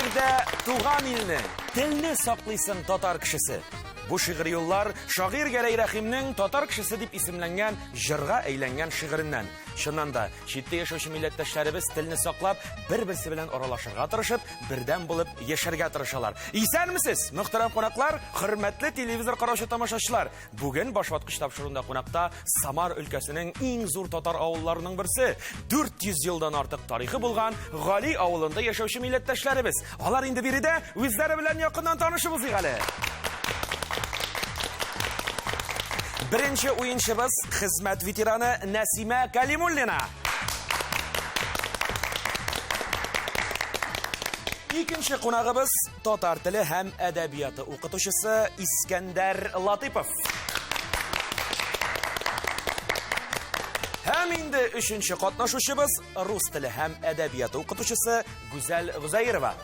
җирдә туган илне, телне саклыйсың татар кешесе. Бу шигырь юллар шагыйрь Гәрәй Рәхимнең Татар кешесе дип исемләнгән җырга әйләнгән шигыреннән. Чыннан да, читтә яшәүче милләттәшләребез телне саклап, бер-берсе белән аралашырга тырышып, бердәм булып яшәргә тырышалар. Исәнмесез, мөхтәрәм кунаклар, хөрмәтле телевизор караучы тамашачылар. Бүген Башваткыч тапшыруында кунакта Самар өлкәсенең иң зур татар авылларының берсе, 400 елдан артык тарихы булган Гали авылында яшәүче милләттәшләребез. Алар инде биредә үзләре белән якыннан танышып узыйк әле. Беренче уенчыбыз хезмәт ветераны Нәсимә Калимуллина. Икенче кунагыбыз Татар теле һәм әдәбияты укытучысы Искәндәр Латыпов. Һәм инде өченче катнашучыбыз рус теле һәм әдәбияты укытучысы Гүзәл Гозәирова.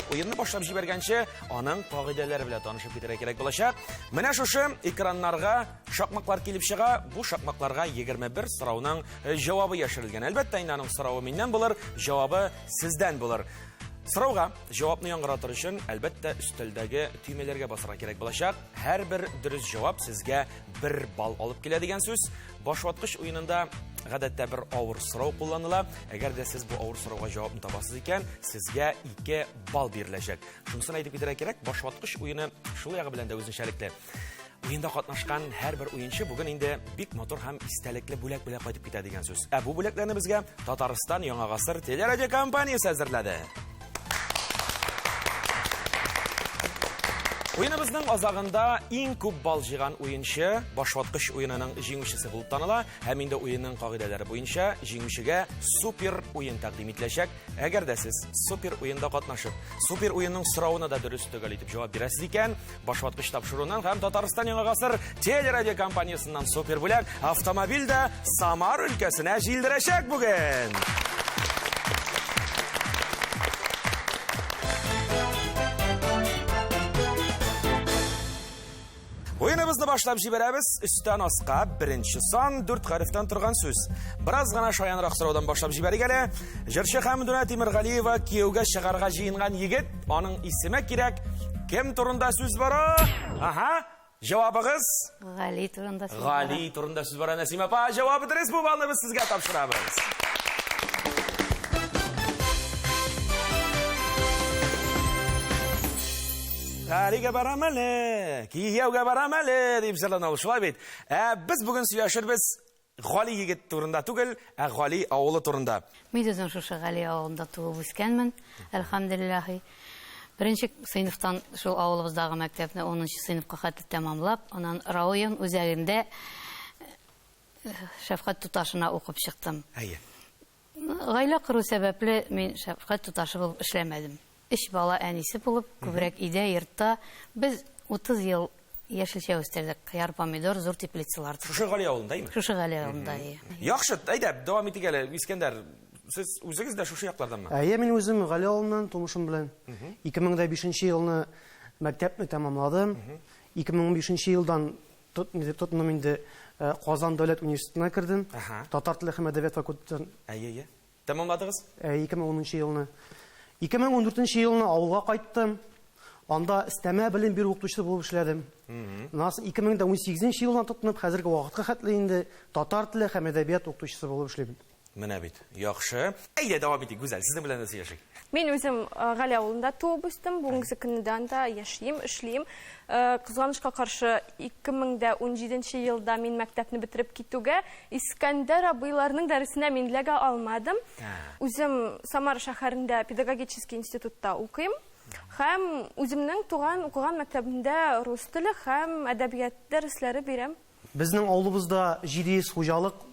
Уенны башлап җибәргәнче, аның кагыйдәләре белән танышып китәргә кирәк булачак. Менә шушы экраннарга Шакмаклар килеп чыга, бу шакмакларга 21 сорауның э, җавабы яшерелгән. Әлбәттә, инде аның соравы миннән булыр, җавабы сездән булыр. Сорауга җавапны яңгыратыр өчен, әлбәттә, өстәлдәге төймәләргә басарга кирәк булачак. Һәрбер дөрес җавап сезгә бер балл алып килә дигән сүз. Башваткыч уенында гадәттә бер авыр сорау кулланыла. Әгәр дә сез бу авыр сорауга җавапны табасыз икән, сезгә 2 балл биреләчәк. Шунысын әйтеп китәргә кирәк, башваткыч уены шул ягы белән дә үзенчәлекле. Уенда катнашкан һәрбер уенчы бүген инде бик матур һәм истәлекле бүләк белән кайтып китә дигән сүз. Ә бу бүләкләрне безгә Татарстан Яңа гасыр телерадиокомпаниясе әзерләде. Уеныбызның азагында иң күп балл җыйган уенчы башваткыч уенының җиңүчесе булып таныла һәм инде уенның кагыйдәләре буенча җиңүчегә супер уен тәкъдим ителәчәк. Әгәр дә сез супер уенда катнашып, супер уенның соравына да дөрес төгәл итеп җавап бирәсез икән, Башваткыч тапшыруыннан һәм Татарстан Яңа гасыр телерадиокомпаниясеннән супер бүләк автомобиль дә Самар өлкәсенә җилдерәчәк бүген. Уеныбызны башлап җибәрәбез. Өстән аска беренче сан, дүрт хәрефтән торган сүз. Бераз гына шаянрак сораудан башлап җибәрик әле. Җырчы Хәмдүнә Тимергалиева кияүгә чыгарга җыенган егет Аның исеме кирәк. Кем турында сүз бара? Ага. Җавабыгыз? Гали турында сүз бара. Гали турында сүз бара, Нәсимә апа. Җавабы дөрес, бу баллны без сезгә тапшырабыз. Галигә барам әле, кияүгә барам әле, дип җырлана ул, шулай бит. Ә без бүген сөйләшербез Гали егет турында түгел, ә Гали авылы турында. Мин үзем шушы Гали авылында туып үскәнмен, әлхәмдүлилләһи. Беренче сыйныфтан шул авылыбыздагы мәктәпне унынчы сыйныфка хәтле тәмамлап, аннан район үзәгендә э, шәфкать туташына укып чыктым. Әйе. Гаилә кору сәбәпле мин шәфкать туташы булып эшләмәдем. Өч бала әнисе булып, күбрәк өйдә, йортта. Без 30 ел яшелчә үстердек. Кыяр, помидор, зур теплицалар төзедек. Шушы Гали авылында, әйеме? Шушы Гали авылында, әйе. Яхшы, әйдә, дәвам итик әле, Искәндәр. Сез үзегез дә шушы якларданмы? Әйе, мин үзем Гали авылыннан, тумышым белән. 2005 елны мәктәпне тәмамладым. 2015 елдан Тотындым инде Казан дәүләт университетына кердем. Татар теле һәм әдәбият факультетын. Әйе, әйе. Тәмамладыгыз? 2010 елны. 2014 елны авылга кайттым. Анда өстәмә белем бирү укытучысы булып эшләдем. Аннан соң 2018 елдан тотынып, хәзерге вакытка хәтле инде татар теле һәм әдәбият укытучысы булып эшлим. Менә бит, яхшы. Әйдә, дәвам итик, Гүзәл, сезнең белән дә сөйләшик. Мин үзем э, Гали авылында туып үстем. Бүгенге көнне дә анда яшим, эшлим. Э, кызганычка каршы, 2017 елда мин мәктәпне бетереп китүгә Искәндәр абыйларның дәресенә мин эләгә алмадым. Үзем Самара шәһәрендә педагогический институтта укыйм. Һәм үземнең туган укыган мәктәбемдә рус теле һәм әдәбият дәресләре бирәм. Безнең авылыбызда 700 хуҗалык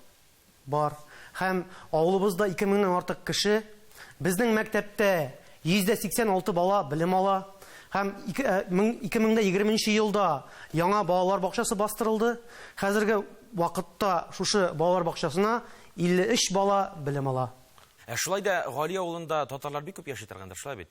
Бар. Һәм авылыбызда ике меңнән артык кеше. Безнең мәктәптә 186 бала белем ала. Һәм 2020 елда яңа балалар бакчасы бастырылды. Хәзерге вакытта шушы балалар бакчасына 53 бала белем ала. Ә шулай да Гали авылында татарлар бик күп яши торгандыр, шулай бит?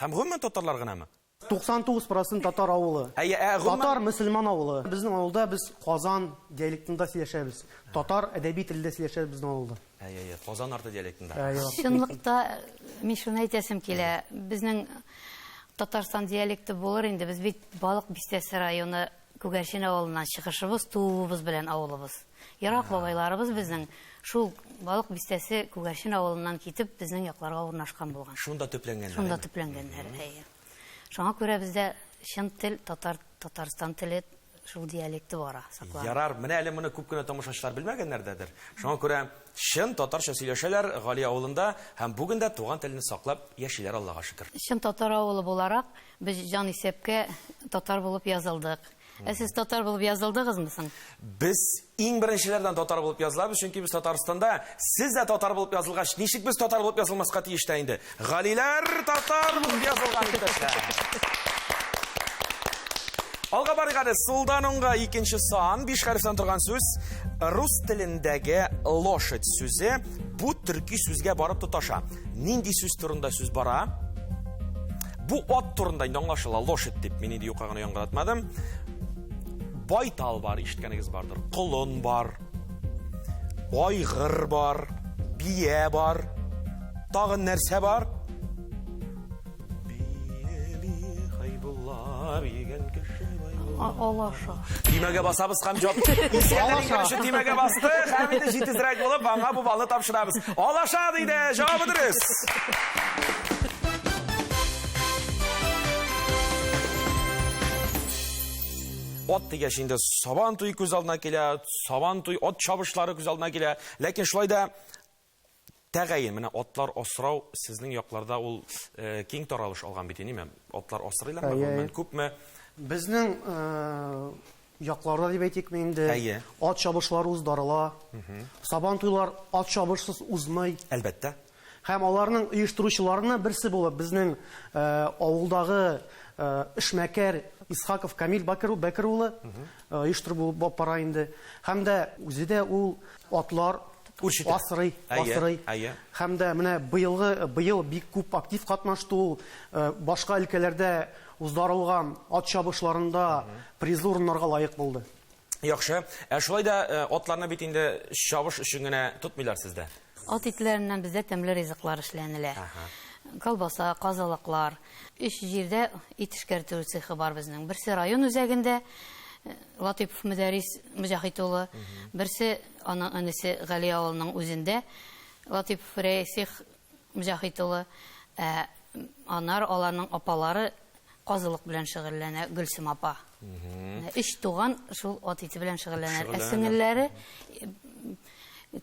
Һәм гомумән татарлар гынамы? 99 процент татар авылы. Әйе, ә гомумән- Татар мөселман авылы. Безнең авылда без Казан диалектында сөйләшәбез. Татар әдәби телдә сөйләшәбез безнең авылда. Әйе, әйе, Казан арты диалектында. Әйе. Чынлыкта мин шуны әйтәсем килә. Безнең Татарстан диалекты булыр инде. Без бит Балык Бистәсе районы Күгәрчен авылыннан чыгышыбыз, тууыбыз белән авылыбыз. Ерак бабайларыбыз безнең шул Балык Бистәсе Күгәрчен авылыннан китеп безнең якларга урнашкан булган. Шунда төпләнгәннәр. Шунда төпләнгәннәр, әйе. Шуңа күрә бездә чын тел татар Татарстан теле шул диалекты бара, саклана. Ярар, менә әле моны күп кенә тамашачылар белмәгәннәрдәдер. Шуңа күрә чын татарча сөйләшәләр Гали авылында һәм бүген дә туган телне саклап яшиләр, Аллага шөкер. Чын татар авылы буларак, без җан исәпкә татар булып язылдык. Ә сез татар булып язылдыгызмы соң? Без иң беренчеләрдән татар булып язылабыз, чөнки без Татарстанда. Сез дә татар булып язылгач, ничек без татар булып язылмаска тиеш тә инде? Галиләр татар булып язылган иптәшләр. Алга барыйк әле. Сулдан уңга икенче сан, биш хәрефтән торган сүз. Рус телендәге лошадь сүзе бу төрки сүзгә барып тоташа. Нинди сүз турында сүз бара? Бу ат турында инде аңлашыла, лошадь дип мин инде юкка гына яңгыратмадым. Байтал бар, ишеткәнегез бардыр. Колын бар. Айгыр бар, бия бар. Тагын нәрсә бар? Бие, бие, Хайбулла, биегән кеше Байбулла. Алаша. Төймәгә басабыз һәм җавап. Искәндәр иң беренче төймәгә басты һәм инде җитезрәк булып аңа бу балны тапшырабыз. Алаша диде, җавабы дөрес. Ат дигәч инде сабан туй күз алдына килә, сабан туй, ат чабышлары күз алдына килә. Ләкин шулай да Тәгаен, менә атлар асрау сезнең якларда ул э, киң таралыш алган бит, ниме? Атлар асрыйлармы, Әйе. гомумән күпме? Безнең э, якларда дип әйтикме инде, Әйе. ат чабышлары уздырыла. Сабан туйлар ат чабышсыз узмый. Әлбәттә. Һәм аларның оештыручыларының берсе булып безнең э, авылдагы э, эшмәкәр Исхаков Камил Бакыр, Бәкер улы э, оештырып булып бара инде. Һәм дә үзе дә ул атлар Үрчетә. Асрый, Әйе, асрый. әйе. Һәм дә менә быелгы, быел бик күп актив катнашты ул. Э, Башка өлкәләрдә уздырылган ат чабышларында призлы урыннарга лаек булды. Яхшы. Ә шулай да э, атларны бит инде чабыш өчен генә тотмыйлар сездә. Ат итләреннән бездә тәмле ризыклар эшләнелә. Колбаса, казылыклар. Өч җирдә ит эшкәртү цехы бар безнең. Берсе район үзәгендә, э, Латыйпов Мөдәрис Мөҗәһит улы, берсе аның энесе Гали авылының үзендә, Латыйпов Рәйсих Мөҗәһит улы, ә аннары аларның апалары казылык белән шөгыльләнә, Гөлсем апа. Өч туган шул ат ите белән шөгыльләнә. Ә сеңелләре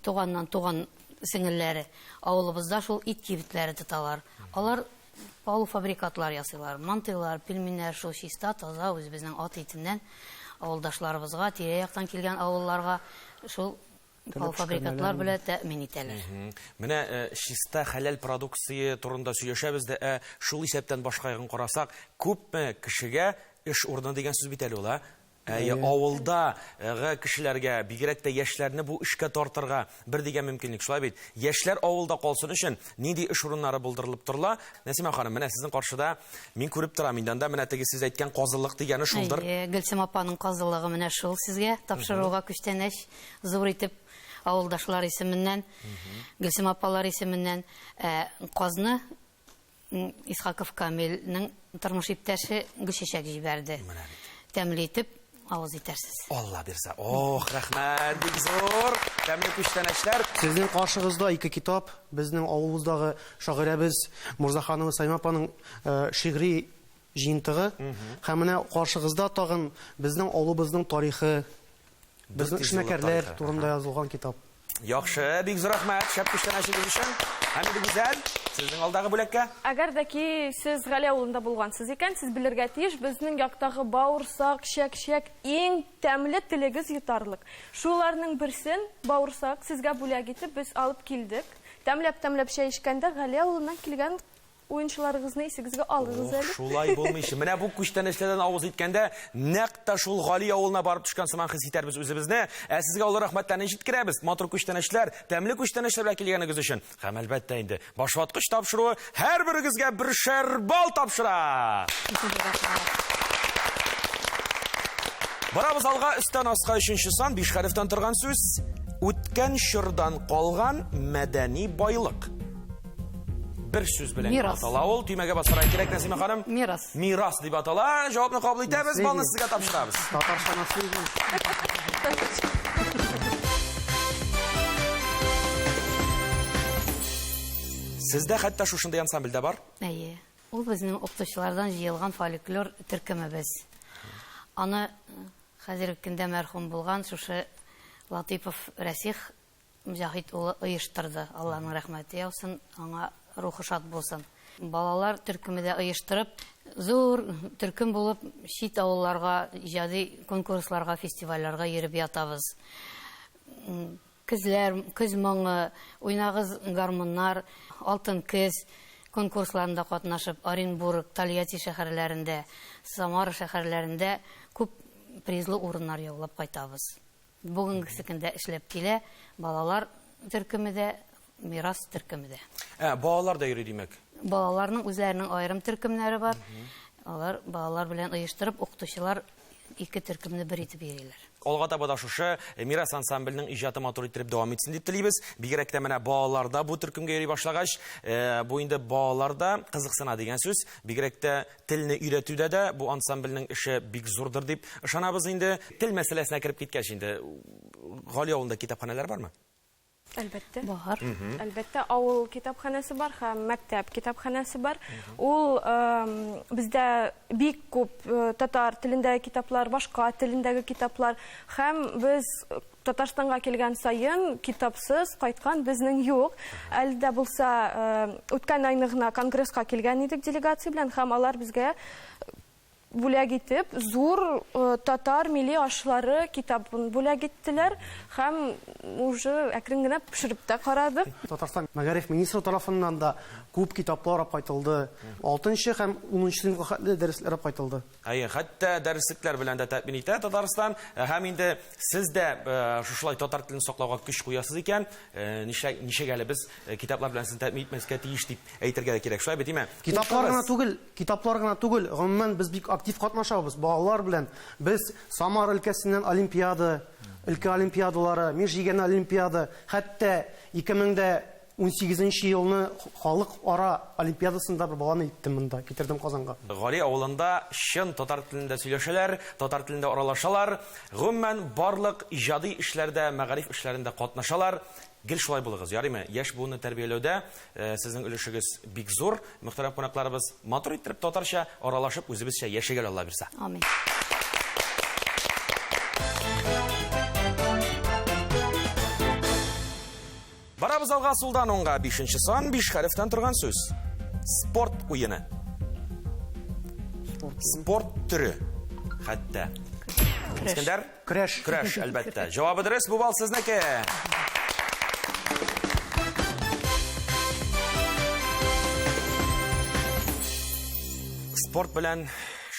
туганнан туган сеңелләре авылыбызда шул ит кибетләре тоталар. Алар полуфабрикатлар ясыйлар, мантыйлар, пельменнәр шул чиста, таза үзебезнең ат итеннән авылдашларыбызга, тирә-яктан килгән авылларга шул полуфабрикатлар белән тәэмин итәләр. Менә э, чиста хәләл продукция турында сөйләшәбез дә, ә шул исәптән башка ягын карасак, күпме кешегә эш урыны дигән сүз бит әле ул, ә? Әйе, авылдагы кешеләргә, бигрәк тә яшьләрне бу эшкә тартырга бер дигән мөмкинлек. Шулай бит. Яшьләр авылда калсын өчен нинди эш урыннары булдырылып торыла? Нәсимә ханым, менә сезнең каршыда мин күреп торам инде анда менә теге сез әйткән казылык дигәне шулдыр. Әйе, Гөлсем апаның казылыгы менә шул сезгә тапшыруга күчтәнәч зур итеп авылдашлар исеменнән, Гөлсем апалар исеменнән ә, казны Исхаков Камилнең тормыш иптәше Гөлчәчәк җибәрде. Менә бит. Тәмле итеп авыз итәрсез. Алла бирсә. Ох, рәхмәт, бик зур. Тәмле күчтәнәчләр. Сезнең каршыгызда ике китап, безнең авылыбыздагы шагыйрәбез Мурзаханова Саймә апаның э, шигъри җыентыгы һәм менә каршыгызда тагын безнең авылыбызның тарихы, безнең 400 еллык эшмәкәрләр тарихы. турында язылган китап. Яхшы, бик зур рәхмәт, шәп күчтәнәчегез өчен. Һәм инде Гүзәл, сезнең алдагы бүләккә. Әгәр дә ки сез Гали авылында булгансыз икән, сез белергә тиеш, безнең яктагы бавырсак, чәк-чәк иң тәмле телегез йотарлык. Шуларның берсен, бавырсак, сезгә бүләк итеп без алып килдек. Тәмләп-тәмләп чәй эчкәндә Гали авылыннан килгән уенчыларыгызны исегезгә алыгыз әле. Шулай булмыйча. Менә бу күчтәнәчләрдән авыз иткәндә, нәкъ тә шул Гали авылына барып төшкән сыман хис итәрбез үзебезне. Ә сезгә олы рәхмәтләрне җиткерәбез. Матур күчтәнәчләр, тәмле күчтәнәчләр белән килгәнегез өчен. Һәм әлбәттә инде, Башваткыч тапшыруы һәрберегезгә бершәр балл тапшыра. Барабыз алга, өстән аска өченче сан, биш хәрефтән торган сүз. Үткән чордан калган мәдәни байлык. Бер сүз белән Мирас. атала ул. Төймәгә басарга кирәк, Нәсимә ханым. Мирас. Мирас дип атала. Җавапны кабул итәбез, балны сезгә тапшырабыз. Татарча наследие. Сездә хәтта шушындый ансамбль дә бар? Әйе. Ул безнең укытучылардан җыелган фольклор төркемебез. Аны хәзерге көндә мәрхүм булган шушы Латыйпов Рәсих Мөҗаһит улы оештырды. Алланың рәхмәте яусын, аңа рухы шат булсын. Балалар төркеме дә оештырып, зур төркем булып чит авылларга, иҗади конкурсларга, фестивальләргә йөреп ятабыз. Көзләр, көз моңы, уйнагыз гармуннар, алтын көз конкурсларында катнашып, Оренбург, Тольятти шәһәрләрендә, Самара шәһәрләрендә күп призлы урыннар яулап кайтабыз. Бүгенгесе көндә эшләп килә балалар төркеме дә, мирас төркеме дә. Ә, балалар да йөри, димәк? Балаларның үзләренең аерым төркемнәре бар. Алар балалар белән оештырып, укытучылар ике төркемне бер итеп йөриләр. Алга таба да шушы Мирас ансамбльнең иҗаты матур иттереп дәвам итсен дип телибез. Бигрәк тә менә балалар да бу төркемгә йөри башлагач, бу инде балалар да кызыксына дигән сүз. Бигрәк тә Телне өйрәтүдә дә бу ансамбльнең эше бик зурдыр дип ышанабыз инде. Тел мәсьәләсенә кереп киткәч инде, Гали авылында китапханәләр бармы? Әлбәттә. Бар. Әлбәттә, авыл китапханәсе бар һәм мәктәп китапханәсе бар. Ул бездә бик күп татар телендәге китаплар, башка телендәге китаплар һәм без Татарстанга килгән саен китапсыз кайткан безнең юк. Әле дә булса, үткән айны гына конгресска килгән идек делегация белән һәм алар безгә бүләк итеп зур татар милли ашлары китабын бүләк иттеләр һәм уже әкрен генә пешереп тә карадык. Татарстан мәгариф министры тарафыннан да күп китаплар алып кайтылды. Алтынчы һәм унынчы сыйныфка хәтле дәресләр алып кайтылды. Әйе, хәтта дәреслекләр белән дә тәэмин итә Татарстан. Һәм инде сез дә шушылай татар телен саклауга көч куясыз икән, ничек, ничек әле без китаплар белән сезне тәэмин итмәскә тиеш дип әйтергә дә кирәк. Шулай бит, димә? Китаплар гына түгел, китаплар гына түгел, гомумән без бик актив катнашабыз балалар белән. Без Самара өлкәсеннән олимпиада, өлкә олимпиадалары, межрегиональ олимпиада, хәтта 2000 Унсигезенче елны халыкара олимпиадасында бер баланы илттем монда, китердем Казанга. Гали авылында чын татар телендә сөйләшәләр, татар телендә аралашалар. Гомумән, барлык иҗади эшләрдә, мәгариф эшләрендә катнашалар. Гел шулай булыгыз, ярыймы? Яшь буынны тәрбияләүдә сезнең өлешегез бик зур. Мөхтәрәм кунакларыбыз, матур иттереп татарча аралашып, үзебезчә яшик әле, Алла бирса. Амин. Барабыз алга сулдан уңга. Бишенче сан, биш хәрефтән торган сүз. Спорт уены. Спорт төре. Хәтта. Искәндәр? Көрәш. Көрәш, әлбәттә. Җавабы дөрес, бу балл сезнеке. Спорт белән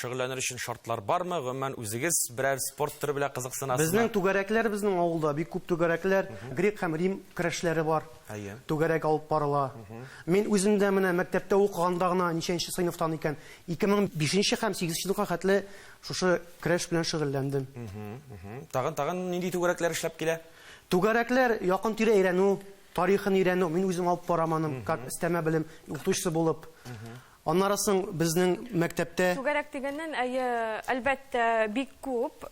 шөгыльләнер өчен шартлар бармы? Гомумән, үзегез берәр спорт төре белән кызыксынасызмы? Безнең түгәрәкләр безнең авылда бик күп түгәрәкләр, грек һәм рим көрәшләре бар. Әйе. Түгәрәк алып барыла. Мин үзем дә менә мәктәптә укыганда гына ничәнче сыйныфтан икән, 2005 һәм 8 сыйныфка хәтле шушы көрәш белән шөгыльләндем. Тагын, тагын нинди түгәрәкләр эшләп килә? Түгәрәкләр якын-тирә өйрәнү, тарихын өйрәнү, мин үзем алып барам аны, как өстәмә белем укытучысы булып. Аннары соң безнең мәктәптә. Түгәрәк дигәннән, әйе, әлбәттә, бик күп.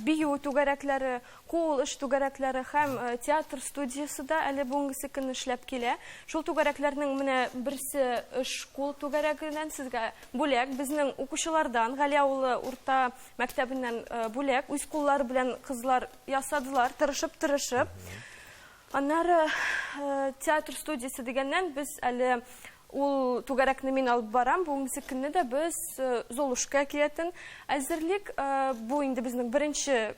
Бию түгәрәкләре, кул эш түгәрәкләре һәм театр студиясе дә әле бүгенгесе көн эшләп килә. Шул түгәрәкләрнең менә берсе эш кул түгәрәгеннән сезгә бүләк. Безнең укучылардан, Гали авылы урта мәктәбеннән бүләк. Үз куллары белән кызлар ясадылар, тырышып-тырышып. Аннары театр студиясе дигәннән, без әле ул түгәрәкне мин алып барам. Бүгенге көнне дә без Золушка әкиятен әзерлик. Бу инде безнең беренче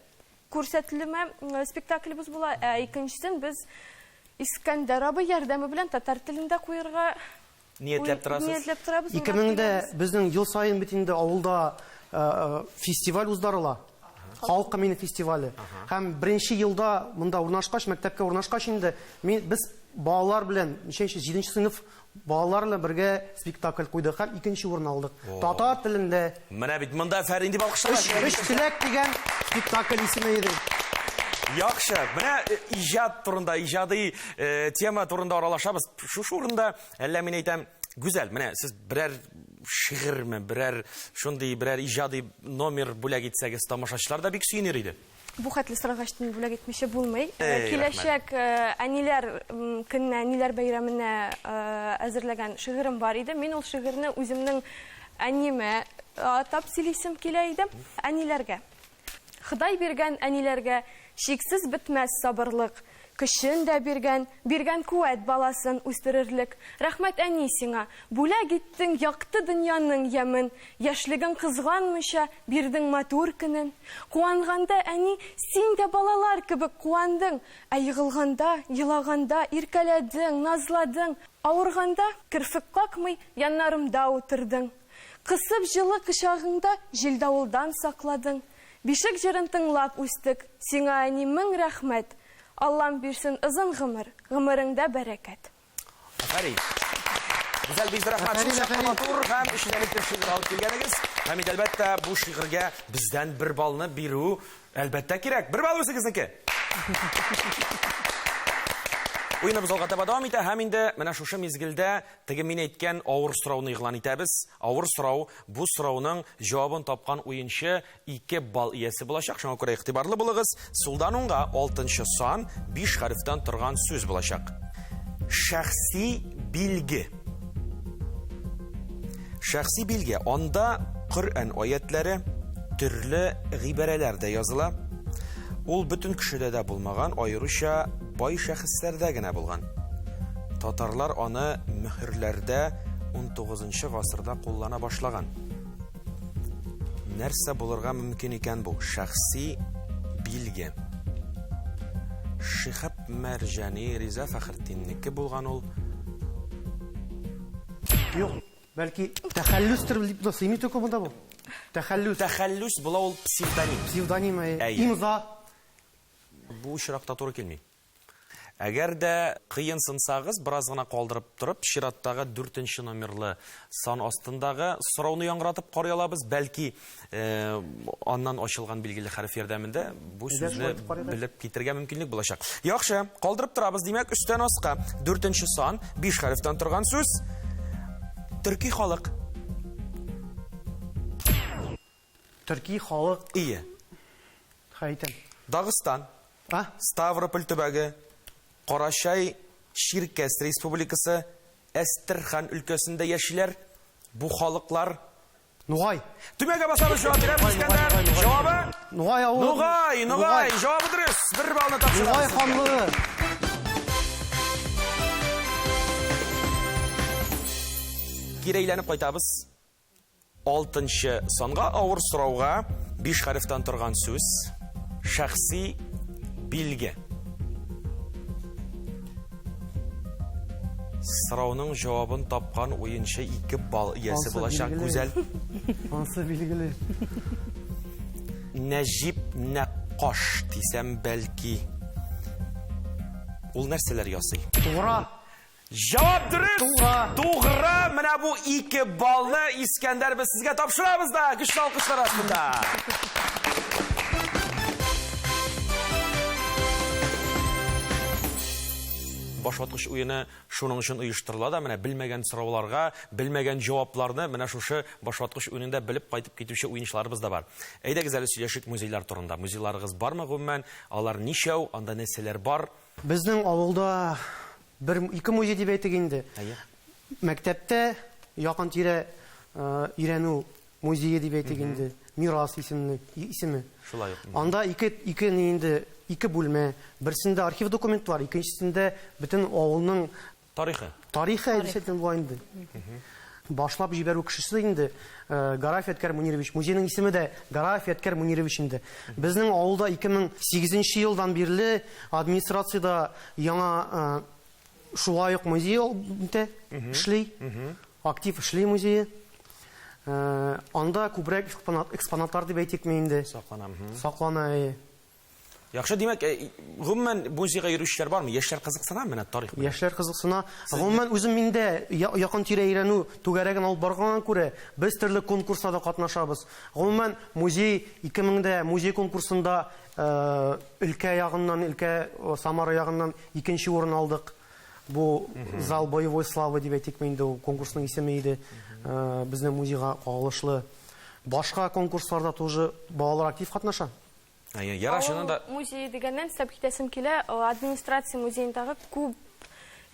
күрсәтелеме спектаклебез була. Ә икенчесен без Искәндәр абый ярдәме белән татар телендә куярга. Ниятләп торасыз? Ниятләп торабыз. 2000 дә безнең ел саен бит инде авылда фестиваль уздырыла. Халык мини фестивале. Һәм беренче елда монда урнашкач, мәктәпкә урнашкач инде мин без балалар белән ничәнче, 7 сыйныф балалар белән бергә спектакль куйдык һәм икенче урын алдык. Татар телендә. Менә бит монда афәрин дип алкышларга. Өч теләк дигән спектакль исеме иде. Яхшы. Менә иҗат турында, иҗади тема турында аралашабыз. Шушы урында әллә мин әйтәм, Гүзәл, менә сез берәр шигырьме, берәр шундый берәр иҗади номер бүләк итсәгез, тамашачылар да бик сөенер иде. Бу хәтле сорагач, бүләк итмичә булмый. Киләчәк әниләр көненә, әниләр бәйрәменә әзерләгән шигырем бар иде. Мин ул шигырьне үземнең әниемә атап сөйлисем килә иде. Әниләргә. Ходай биргән әниләргә чиксез бетмәс сабырлык, көчен дә биргән, биргән куәт баласын үстерерлек. Рәхмәт, әни, сиңа! Бүләк иттең якты дөньяның ямен, яшьлегең кызганмыйча бирдең матур көнен. Куанганда, әни, син дә балалар кебек куандың, ә егылганда, елаганда иркәләдең, назладың, авырганда, керфек какмый, яннарымда утырдың. Кысып җылы кочагыңда җил-давылдан сакладың. Бишек җырын тыңлап үстек, сиңа, әни, мең рәхмәт. Аллам бирсен озын гомер, гомереңдә бәрәкәт. Афәрин! Гүзәл, бик рәхмәт. Шул чаклы матур һәм эчтәлекле шигырь алып килгәнегез. Һәм инде, әлбәттә, бу шигырьгә бездән бер баллны бирү, әлбәттә, кирәк. Бер балл үзегезнеке. Уеныбыз алга таба дәвам итә һәм инде менә шушы мизгелдә Теге мин әйткән авыр сорауны игълан итәбез. Авыр сорау, бу сорауның җавабын тапкан уенчы 2 балл иясе булачак. Шуңа күрә игътибарлы булыгыз. Сулдан уңга алтынчы сан, 5 хәрефтән торган сүз булачак. Шәхси билге. Шәхси билге. Анда Коръән аятләре, төрле гыйбарәләр дә языла. Ул бөтен кешедә дә булмаган, аеруча бай шәхесләрдә генә булган. Татарлар аны мөһерләрдә 19 гасырда куллана башлаган. Нәрсә булырга мөмкин икән бу? Шәхси билге. Шихаб Мәрҗани, Риза Фәхретдиннеке булган ул. Юк, бәлки тәхәллүстер дип тә сыймый түгел монда бу. Тәхәллүс. Тәхәллүс була ул псевдоним. Псевдоним, имза. Бу очракта туры килми. Әгәр дә кыенсынсагыз, бераз гына калдырып торып, чираттагы дүртенче номерлы сан астындагы сорауны яңгыратып карый алабыз. Бәлки, аннан ачылган билгеле хәреф ярдәмендә бу сүзне белеп китергә мөмкинлек булачак. Яхшы, калдырып торабыз. Димәк, өстән аска дүртенче сан, биш хәрефтән торган сүз. Төрки халык. Төрки халык. Ие. Хәйтем. Дагыстан. А? Ставрополь төбәге, Карачай Чиркәс республикасы, Әстерхан өлкәсендә яшиләр. Бу халыклар Нугай. Төмәгә басабыз, җавап бирәбез, Искәндәр. Җавабы? Нугай авылы. Нугай, Нугай. Җавабы дөрес. Бер баллны тапшырабыз. Нугай ханлыгы. Кире әйләнеп кайтабыз. Алтынчы санга авыр сорауга биш хәрефтән торган сүз шәхси билге. Сорауның җавабын тапкан уенчы 2 балл иясе булачак. Гүзәл. Ансы билгеле. Нәҗип Нәккаш дисәм, бәлки. Ул нәрсәләр ясый? Тугра. Җавап дөрес! Тугра. Тугры! Менә бу 2 баллны Искәндәр без сезгә тапшырабыз да, көчле алкышлар астында. Башваткыч уены шуның өчен оештырыла да, менә белмәгән сорауларга, белмәгән җавапларны менә шушы башваткыч уенында белеп кайтып китүче уенчыларыбыз да бар. Әйдәгез әле сөйләшик музейлар турында. Музейларыгыз бармы гомумән? Алар ничәү? Анда нәрсәләр бар? Безнең авылда бер, ике музей дип әйтик инде. Әйе. Мәктәптә якын-тирә өйрәнү музее дип әйтик инде, Мирас исемле, исеме. Шулай ук. Анда ике, ике ни инде, ике бүлмә. Берсендә архив документлар, икенчесендә бөтен авылның тарихы. Тарихы әйтсәк була инде. Башлап җибәрү кешесе инде Гараф Ядкәр Мунирович. Музейның исеме дә Гараф Ядкәр Мунирович инде. Безнең авылда 2008 елдан бирле администрациядә яңа Шулай ук музей үтә, эшли. Актив эшли музее. Анда күбрәк экспонатлар дип әйтикме инде. Саклана. Саклана, әйе. Яхшы, димәк, гомумән музейга йөрүчеләр бармы? Яшьләр кызыксына менә тарих белән? Яшьләр кызыксына. Гомумән, үзем миндә якын тирә өйрәнү түгәрәген алып барганга күрә, без төрле конкурсларда катнашабыз. Гомумән, музей 2000дә музей конкурсында өлкә ягыннан, өлкә Самара ягыннан икенче урын алдык. Бу зал боевой славы дип әйтикме инде, ул конкурсның исеме иде. Безнең музейга кагылышлы. Башка конкурсларда тоже балалар актив катнаша. Әйе, яра чыннан да. Музей дигәннән өстәп китәсем килә, администрация музеендагы күп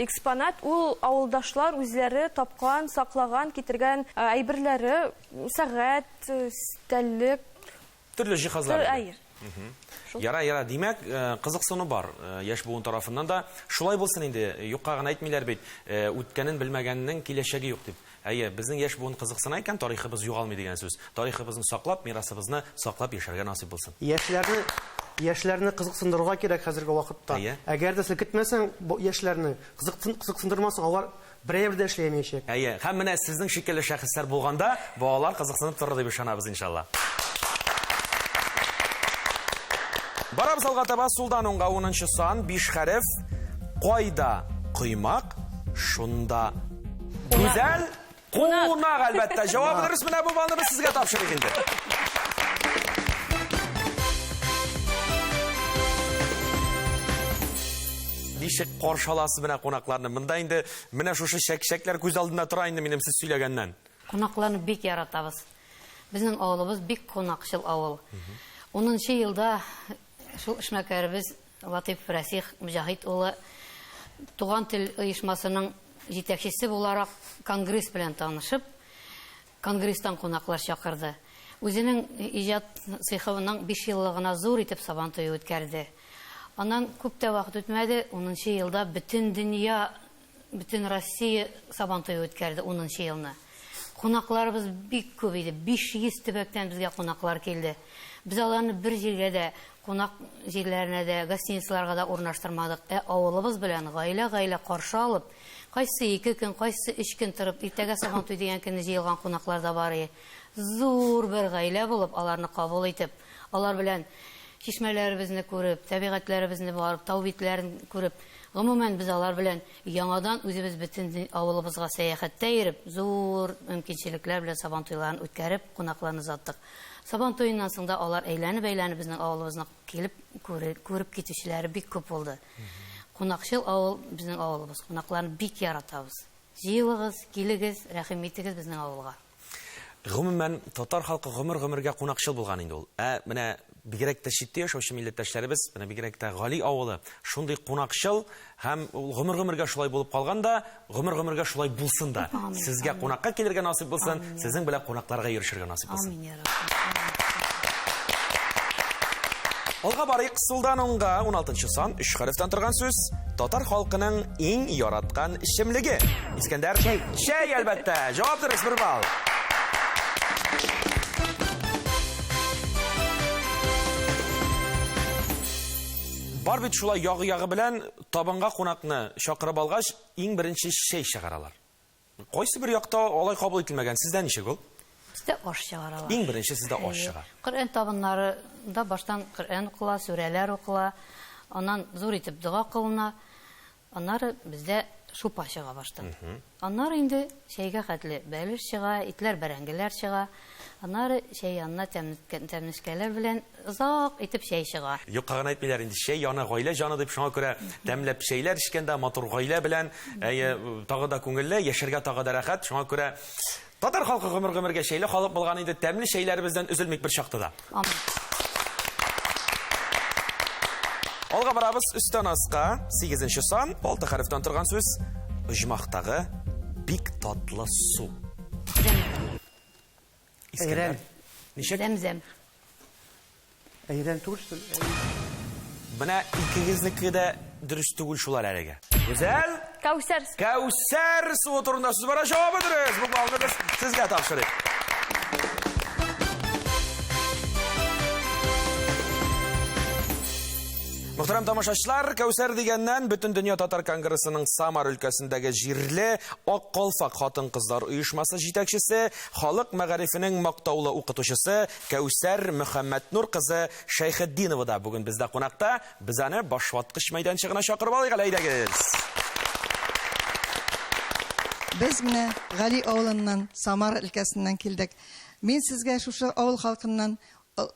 экспонат ул авылдашлар үзләре тапкан, саклаган, китергән әйберләре, сәгать, стәллек. Төрле җиһазлар. Әйе. Яра, яра, димәк, кызыксыну бар яшь буын тарафыннан да. Шулай булсын инде, юкка гына әйтмиләр бит, үткәнен белмәгәннең киләчәге юк дип. Әйе, безнең яшь буын кызыксына икән, тарихыбыз югалмый дигән сүз. Тарихыбызны саклап, мирасыбызны саклап яшәргә насыйп булсын. Яшьләрне, яшьләрне кызыксындырырга кирәк хәзерге вакытта. Әйе. Әгәр дә селкетмәсәң яшьләрне, кызыксындырмасаң, алар берәр дә эшләмәячәк. Әйе, һәм менә сезнең шикелле шәхесләр булганда, балалар кызыксынып торыр дип ышанабыз, иншалла. Барабыз алга таба, сулдан уңга 10 сан, 5 хәреф. Кайда коймак, шунда гүзәл кунак, әлбәттә. Җавабы дөрес, менә бу балны без сезгә тапшырыйк инде. Ничек каршы аласыз менә кунакларны? Монда инде менә шушы чәк-чәкләр күз алдында тора инде минем сез сөйләгәннән. Кунакларны бик яратабыз. Безнең авылыбыз бик кунакчыл авыл. 10 елда шул эшмәкәребез Латыйп Рәсих Мөҗаһит улы Туган тел оешмасының җитәкчесе буларак конгресс белән танышып, конгресстан кунаклар чакырды. Үзенең иҗат цехының 5 еллыгына зур итеп сабан туе үткәрде. Аннан күп тә вакыт үтмәде, 10 елда бөтен дөнья, бөтен Россия сабан туе үткәрде 10 елны. Кунакларыбыз бик күп иде. 500 төбәктән безгә кунаклар килде. Без аларны бер җиргә дә, кунак җирләренә дә, гостиницаларга да урнаштырмадык. Ә авылыбыз белән гаилә-гаилә каршы алып, кайсы 2 көн, кайсы 3 көн торып, иртәгә сабан туй дигән көнне җыелган кунаклар да бар иде. Зур бер гаилә булып, аларны кабул итеп, алар белән чишмәләребезне күреп, табигатьләребезне барып, тау битләрен күреп, гомумән без алар белән яңадан үзебез бөтен авылыбызга сәяхәттә йөреп, зур мөмкинчелекләр белән сабан туйларын үткәреп, кунакларны озаттык. Сабан туеннан соң да алар әйләнеп-әйләнеп безнең авылыбызны килеп күреп китүчеләре бик күп булды. Кунакчыл авыл безнең авылыбыз. Кунакларны бик яратабыз. Җыелыгыз, килегез, рәхим итегез безнең авылга. Гомумән, татар халкы гомер-гомергә кунакчыл булган инде ул. Ә менә бигрәк тә читтә яшәүче милләттәшләребез, менә бигрәк тә Гали авылы шундый кунакчыл һәм ул гомер-гомергә шулай булып калган да, гомер-гомергә шулай булсын да. Сезгә кунакка килергә насыйп булсын, сезнең белән кунакларга йөрешергә насыйп булсын. Амин, я Рабби. Алга барыйк, сулдан уңга 16 сан, 3 хәрефтән торган сүз. Татар халкының иң яраткан эчемлеге. Искәндәр? Чәй. Чәй, әлбәттә. Җавап дөрес, 1 балл. Бар бит шулай ягы-ягы белән табынга кунакны чакырып алгач, иң беренче чәй чыгаралар. Кайсы бер якта алай кабул ителмәгән? Сездә ничек ул? Бездә аш чыгаралар. Иң беренче сездә аш чыга. Коръән табыннарында баштан Коръән укыла, сүрәләр укыла, аннан зур итеп дога кылына. Аннары бездә шупа чыга баштан. Аннары инде чәйгә хәтле бәлеш чыга, итләр, бәрәңгеләр чыга. Аннары чәй янына тәмнешкәләр белән озак итеп чәй чыга. Юкка гына әйтмиләр инде, чәй яны, гаилә җаны дип, шуңа күрә тәмләп чәйләр эчкәндә матур гаилә белән, әйе, тагы да күңелле, яшәргә тагы да рәхәт. Шуңа күрә татар халкы гомер-гомергә чәйле халык булган инде, тәмле чәйләребездән өзелмик бер чакта да. Амин. Алга барабыз, өстән аска, 8 сан, 6 хәрефтән торган сүз, оҗмахтагы бик татлы су. Искәндәр. Әйрән. Ничек? Зәмзәм. Әйрән түгел, что ли? Менә икегезнеке дә дөрес түгел шулар әлегә. Гүзәл? Кәүсәр. Кәүсәр суы турында сүз бара, җавабы дөрес. Бу балны без сезгә тапшырыйк. Мөхтәрәм тамашачылар, Кәүсәр дигәннән Бөтендөнья татар конгрессының Самар өлкәсендәге җирле Ак калфак хатын-кызлар оешмасы җитәкчесе, халык мәгарифенең мактаулы укытучысы Кәүсәр Мөхәммәтнур кызы Шәйхетдинова да бүген бездә кунакта. Без аны башваткыч мәйданчыгына чакырып алыйк әле, әйдәгез. Без менә Гали авылыннан, Самара өлкәсеннән килдек. Мин сезгә шушы авыл халкыннан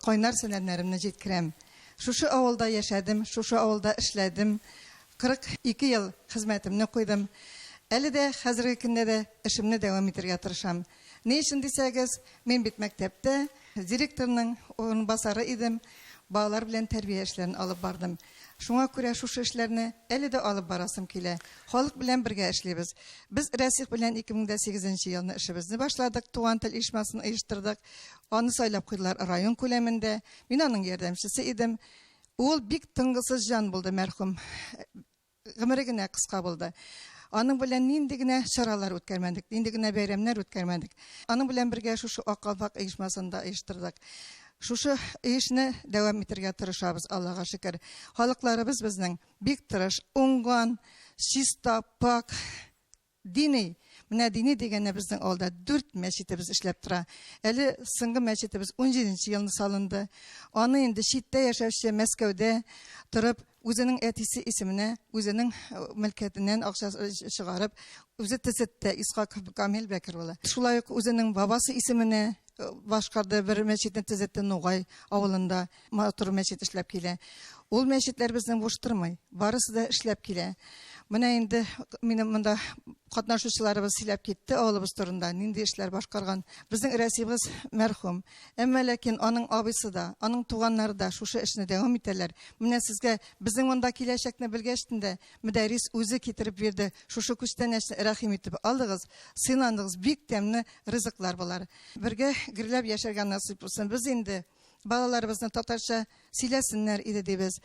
кайнар сәламнәремне җиткерәм. Шушы авылда яшәдем, шушы авылда эшләдем. 42 ел хезмәтемне куйдым. Әле дә, хәзерге көндә дә эшемне дәвам итәргә тырышам. Ни өчен дисәгез, мин бит мәктәптә директорның урынбасары идем, балалар белән тәрбия эшләрен алып бардым. Шуңа күрә шушы эшләрне әле дә алып барасым килә. Халык белән бергә эшлибез. Без Рәсих белән 2008 нче елны эшебезне башладык, Туган тел оешмасын оештырдык. Аны сайлап куйдылар район күләмендә. Мин аның ярдәмчесе идем. Ул бик тынгысыз җан булды, мәрхүм. Гомере генә кыска булды. Аның белән нинди генә чаралар үткәрмәдек, нинди генә бәйрәмнәр үткәрмәдек. Аның белән бергә шушы Ак калфак оешмасын да оештырдык. Шушы эшне дәвам итәргә тырышабыз, Аллага шөкер. Халыкларыбыз безнең бик тырыш, уңган, чиста, пакь, дини. Менә дини дигәндә безнең авылда дүрт мәчетебез эшләп тора. Әле соңгы мәчетебез 17 елны салынды. Аны инде читтә яшәүче Мәскәүдә торып, үзенең әтисе исеменә, үзенең мөлкәтеннән акча чыгарып, үзе төзетте Исхак Камил Бәкер улы. Шулай ук үзенең бабасы исеменә башкарды бер мәчетне төзетте Нугай авылында матур мәчет эшләп килә. Ул мәчетләр безнең буш тормый, барысы да эшләп килә. Менә инде минем монда катнашучыларыбыз сөйләп китте авылыбыз турында, нинди эшләр башкарган. Безнең рәсибез мәрхүм. Әмма ләкин аның абыйсы да, аның туганнары да шушы эшне дәвам итәләр. Менә сезгә безнең монда киләчәкне белгәчтен дә, Мөдәррис үзе китереп бирде шушы күчтәнәчне, рәхим итеп алыгыз, сыйланыгыз, бик тәмле ризыклар болар. Бергә гөрләп яшәргә насыйп булсын. Без инде балаларыбызны татарча сөйләсеннәр иде дибез.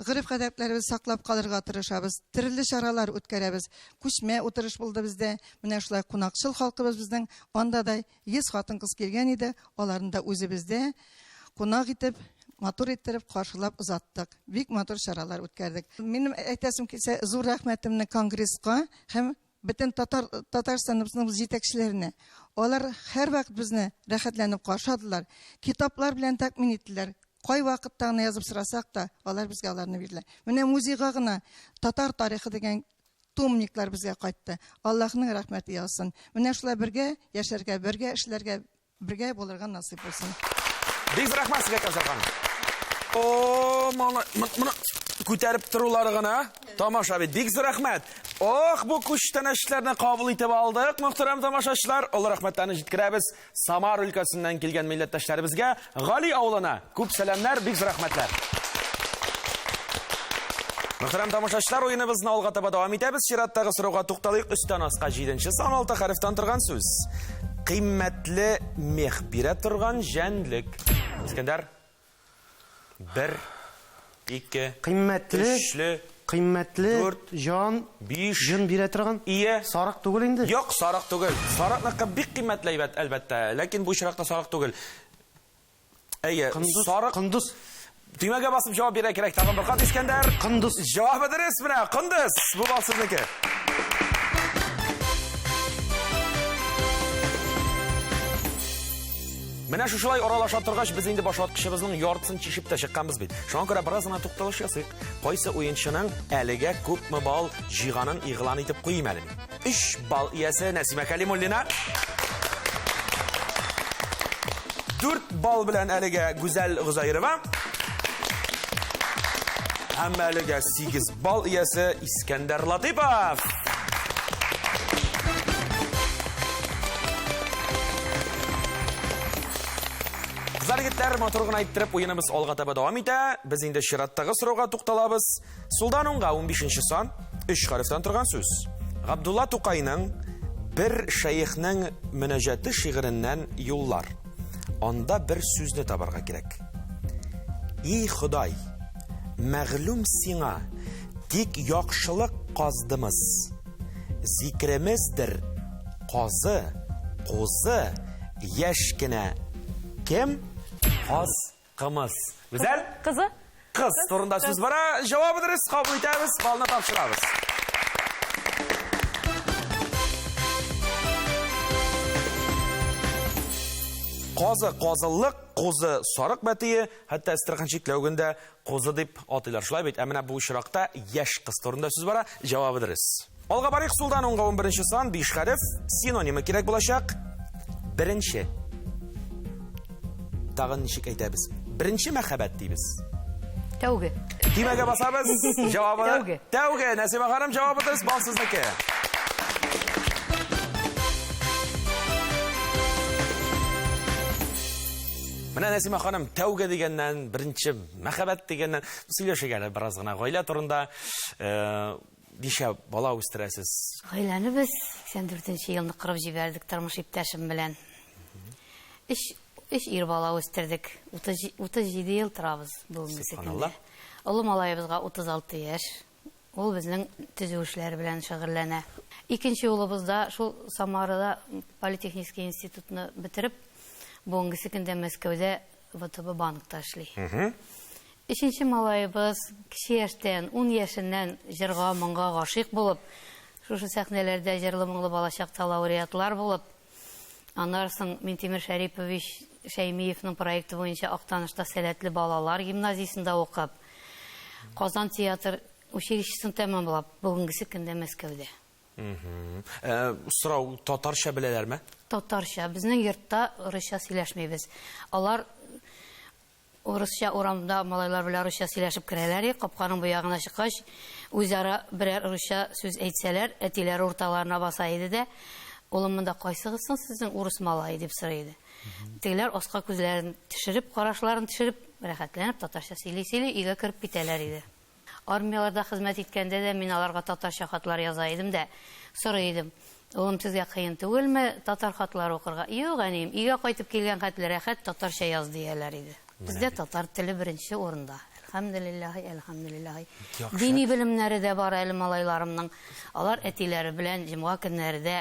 Гореф-гадәтләребезне саклап калырга тырышабыз. Төрле чаралар үткәрәбез. Күчмә утырыш булды бездә. Менә шулай кунакчыл халкыбыз безнең. Анда да 100 хатын-кыз килгән иде, аларны да үзебездә кунак итеп, матур иттереп каршылап озаттык. Бик матур чаралар үткәрдек. Минем әйтәсем килсә, зур рәхмәтемне конгресска һәм бөтен татар Татарстаныбызның җитәкчеләренә. Алар һәрвакыт безне рәхәтләнеп каршы алдылар, китаплар белән тәэмин иттеләр. Кай вакытта гына язып сорасак та, алар безгә аларны бирделәр. Менә музейга гына татар тарихы дигән томниклар безгә кайтты. Аллаһның рәхмәте яусын. Менә шулай бергә яшәргә, бергә эшләргә, бергә булырга насыйп булсын. Бик зур рәхмәт сезгә, Кәүсәр ханым. О, малай, моны күтәреп торулары гына тамаша бит. Бик зур рәхмәт. Ох, бу күчтәнәчләрне кабул итеп алдык, мөхтәрәм тамашачылар. Олы рәхмәтләрне җиткерәбез Самар өлкәсеннән килгән милләттәшләребезгә, Гали авылына күп сәламнәр, бик зур рәхмәтләр. Мөхтәрәм тамашачылар, уеныбызны алга таба дәвам итәбез. Чираттагы сорауга тукталыйк. Өстән аска җиденче сан алты хәрефтән торган сүз. Кыйммәтле мех бирә торган җәнлек. Искәндәр. Бер, ике, Кыйммәтле, өчле, кыйммәтле дүрт, җан, биш, җон бирә торган. Ие. Сарык түгел инде. Юк, сарык түгел. Сарыкныкы бик кыйммәтле әйбәт, әлбәттә. Ләкин бу очракта сарык түгел. Әйе, Кондыз, сарык. Кондыз. Төймәгә басып җавап бирә кирәк. Тагын бер кат, Искәндәр. Кондыз. Җавабы дөрес менә, кондыз. Бу бал сезнеке. Менә шушылай аралаша торгач, без инде башваткычыбызның яртысын чишеп тә чыкканбыз бит. Шуңа күрә бераз гына тукталыш ясыйк. Кайсы уенчының әлегә күпме балл җыйганын игълан итеп куйыйм әле мин. 3 балл иясе Нәсимә Кәлимуллина. 4 балл белән әлегә Гүзәл Гозәирова. Һәм әлегә 8 балл иясе Искәндәр Латыйпов. Кызлар, егетләр, матур гына иттереп уеныбыз алга таба дәвам итә. Без инде чираттагы сорауга тукталабыз. Сулдан уңга 15 сан, 3 хәрефтән торган сүз. Габдулла Тукайның Бер шәехнең мөнәҗәте шигыреннән юллар. Анда бер сүзне табарга кирәк. И Ходай, мәгълүм сиңа, тик яхшылык каздымыз. Зикремездер казы, кузы, яшь кенә кем, каз, кымыз. Гүзәл? Кызы? Кыз турында сүз бара. Җавабы дөрес, кабул итәбез, балны тапшырабыз. Казы, казыллык, кузы, сарык бәтие, хәтта Әстерхан чикләвегендә кузы дип атыйлар. Шулай бит? Ә менә бу очракта яшь кыз турында сүз бара. Җавабы дөрес. Алга барыйк, сулдан уңга 11 сан, 5 хәреф, синонимы кирәк булачак. Беренче. Тагын ничек әйтәбез? Беренче мәхәббәт дибез. Тәүге. Төймәгә басабыз. Җавабы Тәүге. Тәүге. Нәсимә ханым, җавабы дөрес, бал сезнеке. Менә Нәсимә ханым, тәүге дигәннән, беренче мәхәббәт дигәннән сөйләшик әле бераз гына гаилә турында. Э, ничә бала үстерәсез? Гаиләне без 84 нче елны корып җибәрдек тормыш иптәшем белән. Өч, өч ир бала үстердек. 37 ел торабыз бүгенге көндә. Олы малаебызга 36 яшь. Ул безнең төзү эшләре белән шөгыльләнә. Икенче улыбыз да шул Самарада политехнический институтны бетереп, бүгенгесе көндә Мәскәүдә ВТБ банкта эшли. Өченче малаебыз кече яшьтән, ун яшеннән җырга, моңга гашыйк булып, шушы сәхнәләрдә җырлы-моңлы балачакта лауреатлар булып, аннан соң Минтимер Шәрипович Шәймиевның проекты буенча Актанышта сәләтле балалар гимназиясендә укып, Казан театр училищесын тәмамлап, бүгенгесе көндә Мәскәүдә. Э, сорау, татарча беләләрме? Татарча. Безнең йортта русча сөйләшмибез. Алар Урысча урамда малайлар белән русча сөйләшеп керәләр и, капканың бу ягына чыккач, үзара берәр русча сүз әйтсәләр, әтиләре урталарына баса иде дә, Улым, монда кайсыгыз соң сезнең урыс малае? дип сорый иде. Тегеләр аска күзләрен төшереп, карашларын төшереп, рәхәтләнеп татарча сөйли-сөйли өйгә кереп китәләр иде. Армияләрдә хезмәт иткәндә дә мин аларга татарча хатлар яза идем дә, сорый идем, Улым, сезгә кыен түгелме татар хатлары укырга? Юк, әнием, өйгә кайтып килгән хәтле рәхәт, татарча яз, дияләр иде. Бездә татар теле беренче урында. Әлхәмделиллаһи, әлхәмделиллаһи. Дини белемнәре дә бар әле малайларымның. Алар әтиләре белән җомга көннәре дә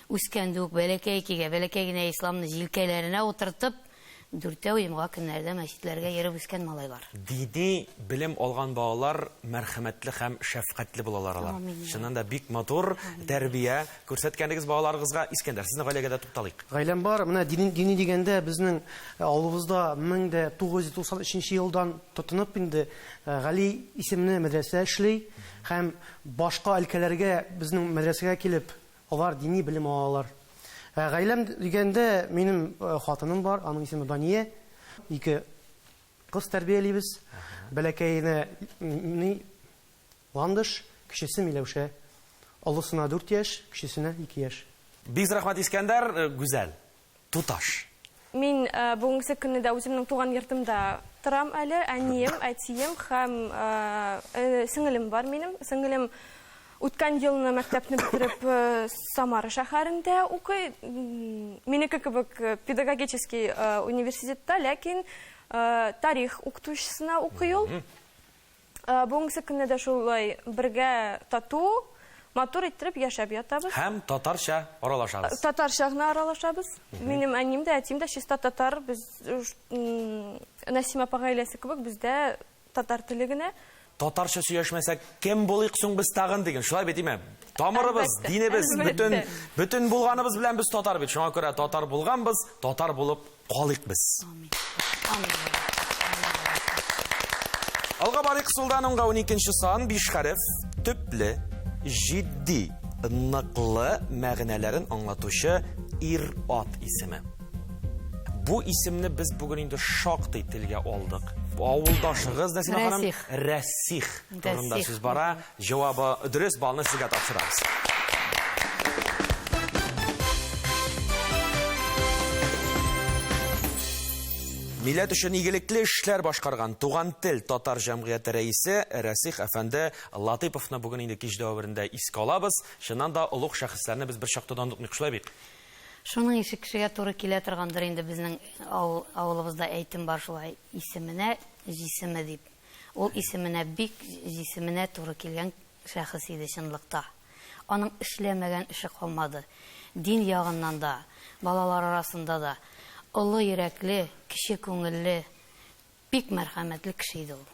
үскәндә үк бәләкәй кигә, бәләкәй генә исламны җилкәләренә утыртып, Дүртәү йомга көннәрдә мәчетләргә йөреп үскән малайлар. Дини белем алган балалар мәрхәмәтле һәм шәфкатьле булалар алар. Амин. Чыннан да бик матур тәрбия күрсәткәнегез балаларыгызга. Искәндәр, сезнең гаиләгә дә тукталыйк. Гаиләм бар. Менә дини, дини дигәндә безнең э, авылыбызда 1993 елдан тотынып инде э, Гали исемле мәдрәсә эшли һәм башка өлкәләргә безнең мәдрәсәгә килеп Алар дини белем алалар. Ә гаиләм дигәндә, минем хатыным бар, аның исеме Дания. Ике кыз тәрбиялибез. Бәләкәенә ни Ландыш, кечесе Миләүшә. Олысына 4 яшь, кечесенә 2 яшь. Бик зур рәхмәт, Искәндәр. Гүзәл. Туташ. Мин бүгенгесе көнне дә үземнең туган йортымда торам әле. Әнием, әтием һәм сеңелем бар минем. Сеңелем үткән елны мәктәпне бетереп Самара шәһәрендә укый. Минеке кебек педагогический университетта, ләкин тарих укытучысына укый ул. Бүгенге көнне дә шулай бергә тату, матур иттереп яшәп ятабыз. Һәм татарча аралашабыз. Татарча гына аралашабыз. Минем әнием дә, әтием дә чиста татар. Без Нәсимә апа гаиләсе кебек, бездә татар теле генә. Татарча сөйләшмәсәк, кем булыйк соң без тагын диген. Шулай бит, димә? Тамырыбыз, динебез, бөтен бөтен булганыбыз белән без татар бит. Шуңа күрә татар булганбыз, татар булып Калыйк без. Амин. Амин. Алга барыйк, сулдан уңга 12 сан, 5 хәреф, төпле, җитди, ныклы мәгънәләрен аңлатучы ир-ат исеме. Бу исемне без бүген инде шактый телгә алдык. Авылдашыгыз Нәсимә ханым Рәсих турында сүз бара. Җавабы дөрес, балны сезгә тапшырабыз. Милләт өчен игелекле эшләр башкарган Туган тел татар җәмгыяте рәисе Рәсих әфәнде Латыйповны бүген инде кич дәверендә искә алабыз. Чыннан да олуг шәхесләрне без бер чакта да онытмыйк, шулай бит? Шуның ише кешегә туры килә торгандыр инде безнең авылыбызда әйтем бар шулай, исеменә җисеме дип. Ул исеменә бик җисеменә туры килгән шәхес иде чынлыкта. Аның эшләмәгән эше калмады. Дин ягыннан да, балалар арасында да олы йөрәкле, кече күңелле, бик мәрхәмәтле кеше иде ул.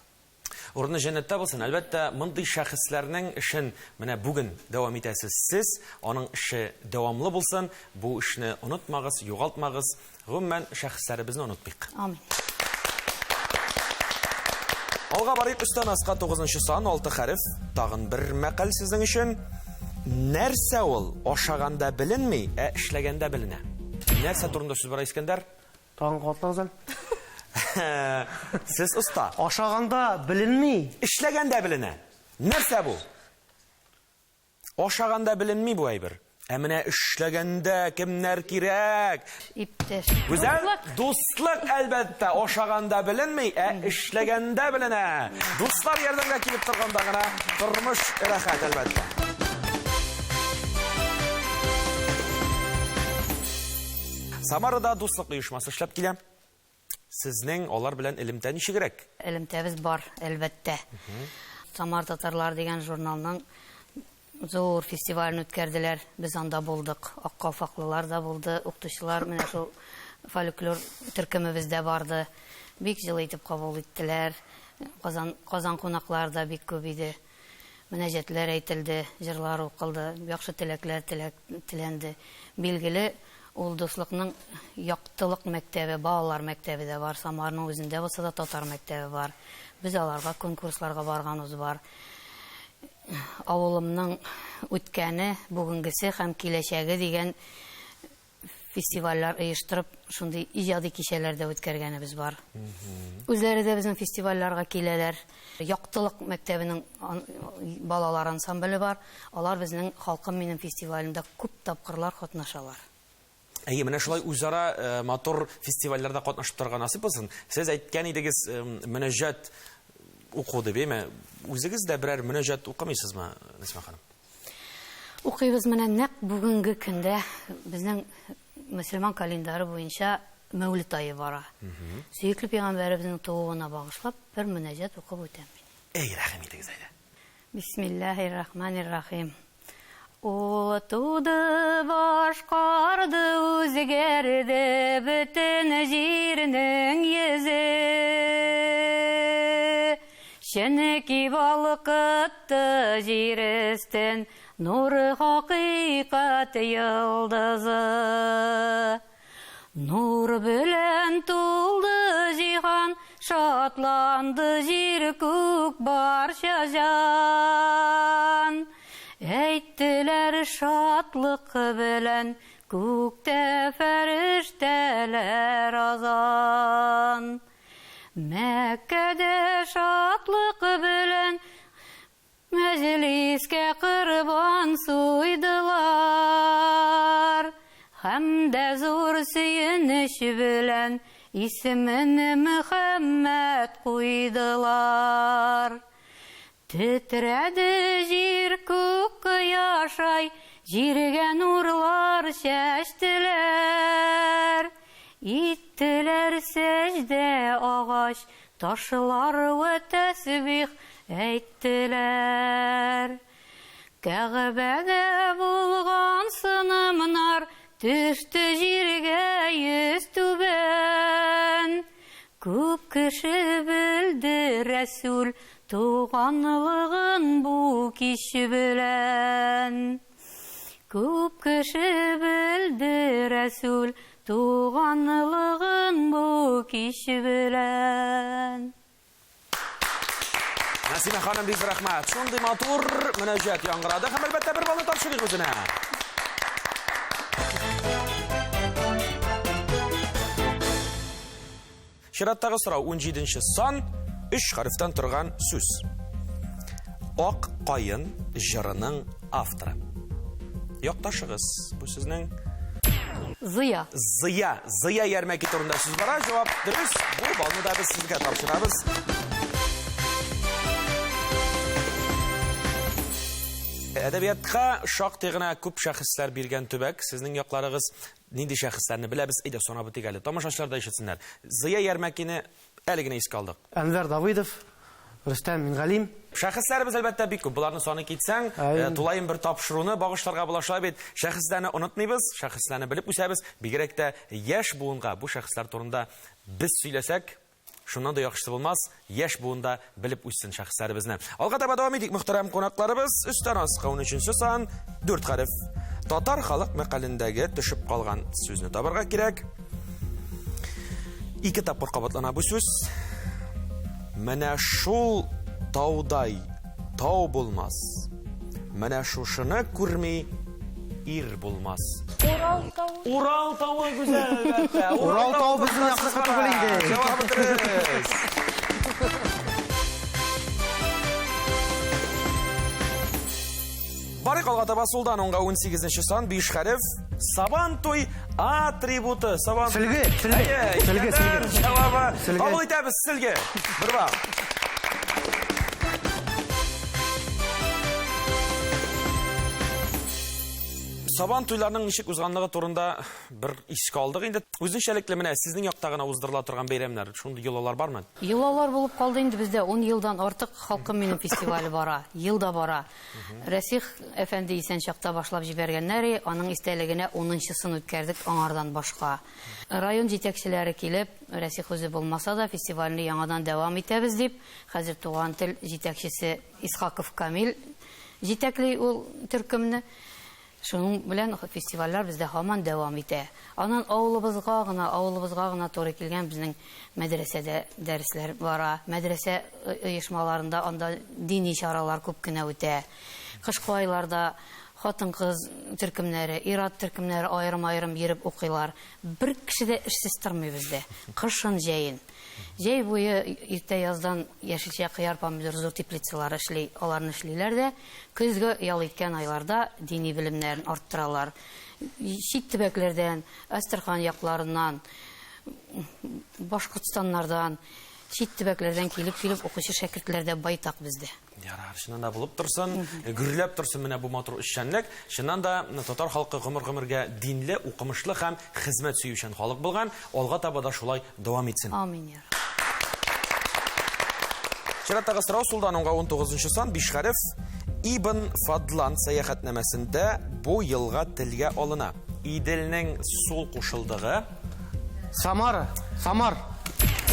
Урыны җәннәттә булсын. Әлбәттә, мондый шәхесләрнең эшен менә бүген дәвам итәсез сез. Аның эше дәвамлы булсын. Бу эшне онытмагыз, югалтмагыз. Гомумән, шәхесләребезне онытмыйк. Амин. Алга барыйк, өстән аска 9 сан, 6 хәреф. Тагын бер мәкаль сезнең өчен. Нәрсә ул? Ашаганда беленми, ә эшләгәндә беленә. Нәрсә турында сүз бара, Искәндәр? Тагын кабатлагыз әле. Сез оста. Ашаганда беленми. Эшләгәндә беленә. Нәрсә бу? Ашаганда беленми бу әйбер. Ә менә эшләгәндә кемнәр кирәк? Иптәш. Гүзәл, дуслык әлбәттә, ашаганда беленми, ә эшләгәндә беленә. Дуслар ярдәмгә килеп торганда гына тормыш рәхәт әлбәттә. Самарада дуслык оешмасы эшләп килә. Сезнең алар белән элемтә ничегрәк? Элемтәбез бар, әлбәттә. Самар татарлар дигән журналның зур фестивален үткәрделәр. Без анда булдык. Ак калфаклылар да булды, укытучылар менә шул фольклор төркемебез дә барды. Бик җылы итеп кабул иттеләр. Казан, Казан кунаклары да бик күп иде. Мөнәҗәтләр әйтелде, җырлар укылды, яхшы теләкләр теләк, теләнде. Билгеле, ул дуслыкның яктылык мәктәбе, балалар мәктәбе дә бар. Самарның үзендә булса да татар мәктәбе бар. Без аларга конкурсларга барганыбыз бар. Авылымның үткәне, бүгенгесе һәм киләчәге дигән фестивальләр оештырып, шундый иҗади кичәләр дә үткәргәнебез бар. Үзләре дә безнең фестивальләргә киләләр. Яктылык мәктәбенең балалар ансамбле бар. Алар безнең Халкым минем фестивалендә күп тапкырлар катнашалар. Әйе, менә шулай үзара матур фестивальләрдә катнашып торырга насыйп булсын. Сез әйткән идегез, мөнәҗәт уку дип, әйме? Үзегез дә берәр мөнәҗәт укымыйсызмы, Нәсимә ханым? Укыйбыз менә нәкъ бүгенге көндә безнең мөселман календары буенча Мәүлид ае бара. Сөекле пәйгамбәребезнең тууына багышлап бер мөнәҗәт укып үтәм мин. Әй, рәхим итегез әйдә. Бисмиллаһир-рахманир-рахим. Ул туды, башкарды, үзгәрде бөтен җирнең йөзе. Чөнки балкытты җир өстен нур хакыйкать йолдызы. Нур белән тулды җиһан, шатланды җир күк барча җан. Әйттеләр шатлык белән күктә фәрештәләр азан. Мәккәдә шатлык белән мәҗлискә корбан суйдылар. Һәм дә зур сөенеч белән исемен Мөхәммәд куйдылар. Тетрәде җир күк кояш ай, җиргә нурлар чәчтеләр. Иттеләр сәҗдә агач, ташлар вә тәсбих әйттеләр. Кәгъбәдә булган сынымнар төште җиргә йөз түбән. Күп кеше белде Рәсүл туганлыгын бу кич белән. Күп кеше белде Рәсүл туганлыгын бу кич белән. Нәсимә ханым, бик рәхмәт. Шундый матур мөнәҗәт яңгырады һәм әлбәттә бер балны тапшырыйк үзенә. Чираттагы сорау 17 сан, 3 хәрефтән торган сүз. Ак каен җырының авторы. Якташыгыз, бу сезнең Зыя. Зыя. Зыя Ярмәки турында сүз бара. Җавап дөрес. Бу балны да без сезгә тапшырабыз. Әдәбиятка шактый гына күп шәхесләр биргән төбәк. Сезнең якларыгыз нинди шәхесләрне беләбез? Әйдә, санап үтик әле. Тамашачылар да ишетсеннәр. Зыя Ярмәкине әле генә искә алдык. Әнвәр Давыдов, Рөстәм Мингалим. Шәхесләребез әлбәттә бик күп. Боларны саный китсәң, тулаем бер тапшыруны багышларга була шулай бит. Шәхесләрне онытмыйбыз, шәхесләрне белеп үсәбез. Бигрәк тә яшь буынга бу шәхесләр турында без сөйләсәк, Шуннан да яхшысы булмас, яшь буын да белеп үссен шәхесләребезне. Алга таба дәвам итик, мөхтәрәм кунакларыбыз. Өстән аска 13 сан, 4 хәреф. Татар халык мәкалендәге төшеп калган сүзне табарга кирәк. Ике тапкыр кабатлана бу сүз. Менә шул таудай тау булмас. Менә шушыны күрми ир булмас. Урал тавы. Урал тавы гүзәл, әлбәттә. Урал тавы безнең яклыкы түгел инде. Җавабы дөрес. Барыйк алга таба сулдан уңга 18 сан 5 хәреф. Сабан туй атрибуты. Сабан Сөлге, сөлге. Әйе, Сөлге, Искәндәр сөлге. Җавабы. Сөлге. Кабул итәбез сөлге. Бер балл. Сабан туйларының ничек узганлыгы турында бер искә алдык инде. Үзенчәлекле менә сезнең якта гына уздырыла торган бәйрәмнәр, шундый йолалар бармы? Йолалар булып калды инде бездә 10 елдан артык Халкым минем фестивале бара, ел да бара. Расих әфәнде исән чакта башлап җибәргәннәр, аның истәлегенә 10-нчысын үткәрдек аңардан башка. Район җитәкчеләре килеп, Расих үзе булмаса да, фестивальне яңадан дәвам итәбез дип, хәзер Туган тел җитәкчесе Исхаков Камил җитәкли ул төркемне. Шуның белән фестивальләр бездә һаман дәвам итә. Аннан авылыбызга гына, авылыбызга гына туры килгән безнең мәдрәсәдә дәресләр бара. Мәдрәсә оешмаларында анда дини чаралар күп кенә үтә. Кышкы айларда хатын-кыз төркемнәре, ир-ат төркемнәре аерым-аерым йөреп укыйлар. Бер кеше дә эшсез тормый бездә. Кышын, җәен. Җәй буе иртә яздан яшелчә, кыяр, помидор зур теплицалар эшли, аларны эшлиләр дә, көзге ял иткән айларда дини белемнәрен арттыралар. Чит төбәкләрдән, Әстерхан якларыннан, Башкортстаннардан, чит төбәкләрдән килеп-килеп укучы шәкертләр дә байтак бездә. Ярар, чыннан да булып торсын, гөрләп торсын менә бу матур эшчәнлек. Чыннан да татар халкы гомер-гомергә динле, укымышлы һәм хезмәт сөючән халык булган. Алга таба да шулай дәвам итсен. Амин, я Рабби. Чираттагы сорау сулдан уңга 19 сан, 5 хәреф. Ибн Фадлан сәяхәтнамәсендә бу елга телгә алына. Иделнең сул кушылдыгы. Самара, Самар,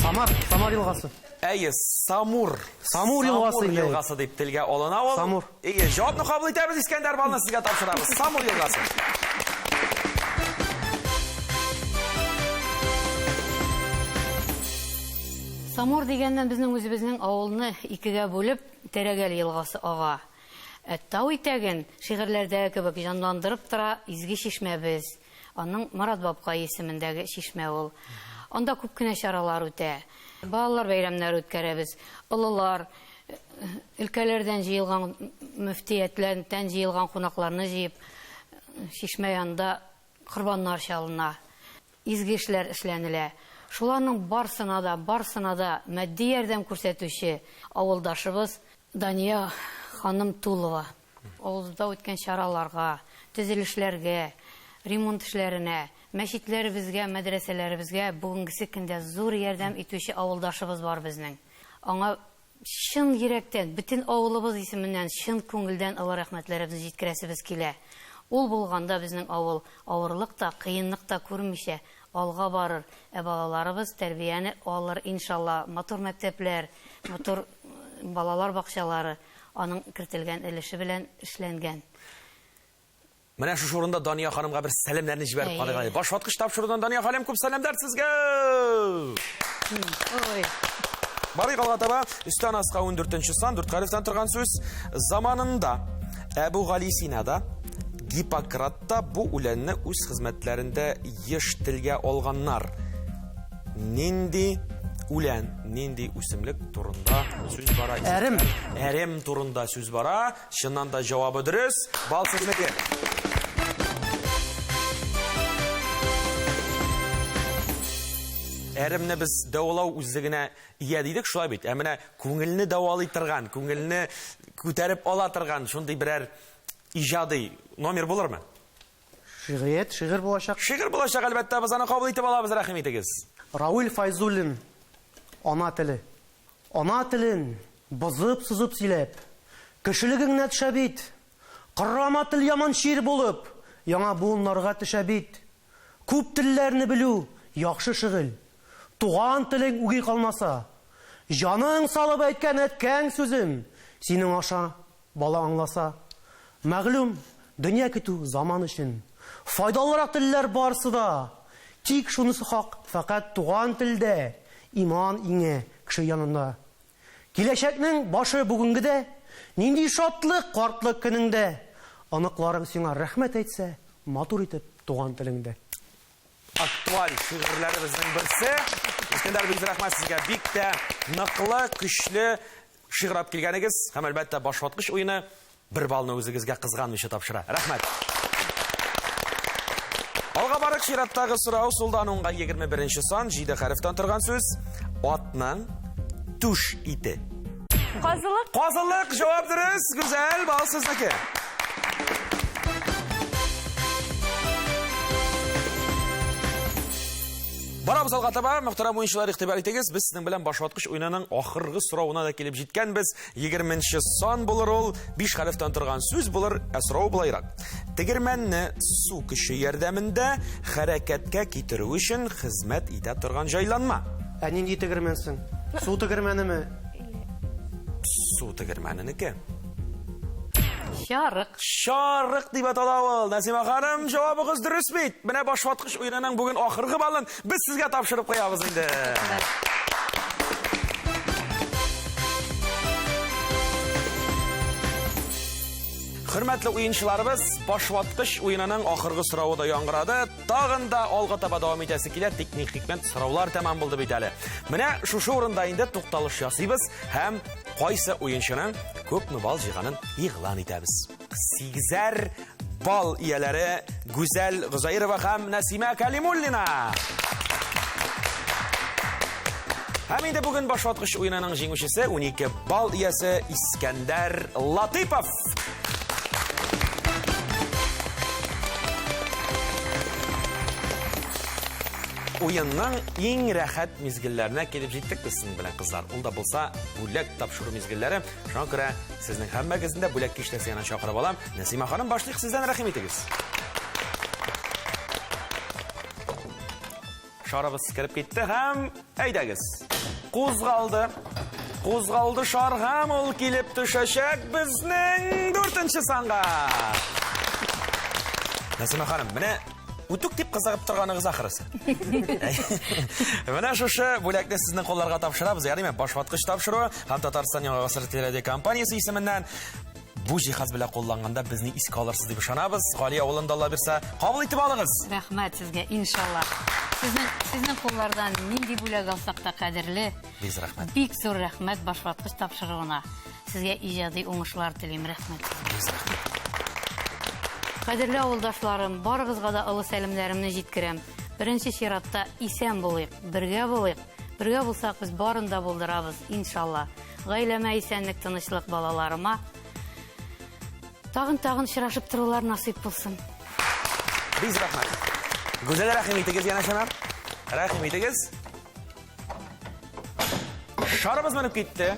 Самар, Самар елгасы. Әйе, Самур. Самур елгасы Самур инде. елгасы дип телгә алына ул. Самур. Әйе, җавапны кабул итәбез, Искәндәр балны сезгә тапшырабыз. Самур елгасы. Самур дигәннән безнең үзебезнең авылны икегә бүлеп, Тәрәгәл елгасы ага. Ә тау итәген шигырьләрдәге кебек җанландырып тора изге чишмәбез. Аның Марат бабкай исемендәге чишмә ул. Анда күп кенә чаралар үтә. Балалар бәйрәмнәре үткәрәбез. Олылар, өлкәләрдән җыелган мөфтиятләрдән җыелган кунакларны җыеп, чишмә янында корбаннар чалына. Изге эшләр эшләнелә. Шуларның барсына да, барсына да матди ярдәм күрсәтүче авылдашыбыз Дания ханым Тулова. Авылыбызда үткән чараларга, төзелешләргә, ремонт эшләренә, мәчетләребезгә, мәдрәсәләребезгә бүгенгесе көндә зур ярдәм итүче авылдашыбыз бар безнең. Аңа чын йөрәктән, бөтен авылыбыз исеменнән чын күңелдән олы рәхмәтләребезне җиткерәсебез килә. Ул булганда безнең авыл авырлык та, кыенлык та күрмичә алга барыр, ә балаларыбыз тәрбияне алыр, иншалла. Матур мәктәпләр, матур балалар бакчалары аның кертелгән өлеше белән эшләнгән. Менә шушы урында Дания ханымга бер сәламнәрне җибәреп калыйк әле. Башваткыч тапшырудан Дания ханым күп сәламнәр сезгә! Ой. Барыйк алга таба. Өстән аска 14 сан, 4 хәрефтән торган сүз. Заманында Әбу Гали Сина да, Гиппократ та бу үләнне үз хезмәтләрендә еш телгә алганнар. Нинди үлән, нинди үсемлек турында сүз бара? Әрем. Әрем турында сүз бара. Чыннан да җавабы дөрес. Бал сезнеке. Әремне без дәвалау үзлегенә ия дидек, шулай бит. Ә менә күңелне дәвалый торган, күңелне күтәреп ала торган шундый берәр иҗади номер булырмы? Шигърият, шигырь булачак. Шигырь булачак, әлбәттә, без аны кабул итеп алабыз, рәхим итегез. Равил Файзуллин, Ана теле. Ана телен бозып-сызып сөйләп, кешелегеңне төшә бит. Корама тел яман чир булып, яңа буыннарга төшә бит. Күп телләрне белү, яхшы шөгыль. Туган телең үги калмаса. Җаның салып әйткән әткәң сүзен синең аша бала аңласа. Мәгълүм, дөнья көтү заман өчен файдалырак телләр барсы да. Тик шунысы хак, фәкать туган телдә иман иңә кеше янында. Киләчәкнең башы бүгенгедә, нинди шатлык картлык көнеңдә. Оныкларың сиңа рәхмәт әйтсә, матур итеп туган телеңдә. Актуаль шигырьләребезнең берсе. Искәндәр, бик рәхмәт сезгә. Бик тә ныклы, көчле шигырь алып килгәнегез һәм әлбәттә башваткыч уены бер баллны үзегезгә кызганмыйча тапшыра. Рәхмәт. Алга барык, чираттагы сорау сулдан уңга 21 сан, 7 хәрефтән торган сүз. Атның түш ите. Казылык. Казылык, җавап дөрес, Гүзәл, бал сезнеке. Барабыз алга таба, мөхтәрәм уенчылар, игътибар итегез, без сезнең белән башваткыч уенының ахыргы соравына да килеп җиткәнбез. 20 сан булыр ул, 5 хәрефтән торган сүз булыр, ә сорау былайрак. Тегермәнне су көче ярдәмендә хәрәкәткә китерү өчен хезмәт итә торган җайланма. Ә нинди тегермән соң? Су тегермәнеме? Су тегермәненеке. Чарык. Чарык дип атала ул. Нәсимә ханым, җавабыгыз дөрес бит. Менә башваткыч уенының бүген ахыргы балын без сезгә тапшырып куябыз инде. Хөрмәтле уенчыларыбыз, башваткыч уенының ахыргы соравы да яңгырады. Тагын да алга таба дәвам итәсе килә, тик ни хикмәт, сораулар тәмам булды бит әле. Менә шушы урында инде тукталыш ясыйбыз һәм кайсы уенчының күпме балл җыйганын игълан итәбез. Сигезәр балл ияләре Гүзәл Гозәирова һәм Нәсимә Кәлимуллина. Һәм инде бүген башваткыч уенының җиңүчесе 12 балл иясе Искәндәр Латыпов. Уенның иң рәхәт мизгелләренә килеп җиттек без сезнең белән, кызлар. Ул да булса бүләк тапшыру мизгелләре. Шуңа күрә сезнең һәммәгезне дә бүләк киштәсе янына чакырып алам. Нәсимә ханым, башлыйк сездән, рәхим итегез. Шарыбыз кереп китте һәм әйдәгез. Кузгалды. Кузгалды шар һәм ул килеп төшәчәк безнең дүртенче санга. Нәсимә ханым, менә үтүк дип кызыгып торганыгыз ахрысы. Менә шушы бүләкне сезнең кулларга тапшырабыз. Ягъни башваткыч тапшыру һәм Татарстан Яңа гасыр телерадиокомпаниясе исеменнән бу җиһаз белән кулланганда безне искә алырсыз дип ышанабыз. Гали авылында Алла бирсә, кабул итеп алыгыз. Рәхмәт сезгә, иншалла. Сезнең, сезнең куллардан нинди бүләк алсак та кадерле. Бик рәхмәт. Бик зур рәхмәт башваткыч тапшыруына. Сезгә иҗади уңышлар телим, рәхмәт сезгә. Кадерле авылдашларым, барыгызга да олы сәламнәремне җиткерәм. Беренче чиратта исән булыйк, бергә булыйк. Бергә булсак, без барын да булдырабыз, иншалла. Гаиләмә исәнлек, тынычлык, балаларыма. Тагын-тагын очрашып торулар насыйп булсын. Бик рәхмәт. Гүзәл, рәхим итегез янәшәмә. Рәхим итегез. Шарыбыз менеп китте.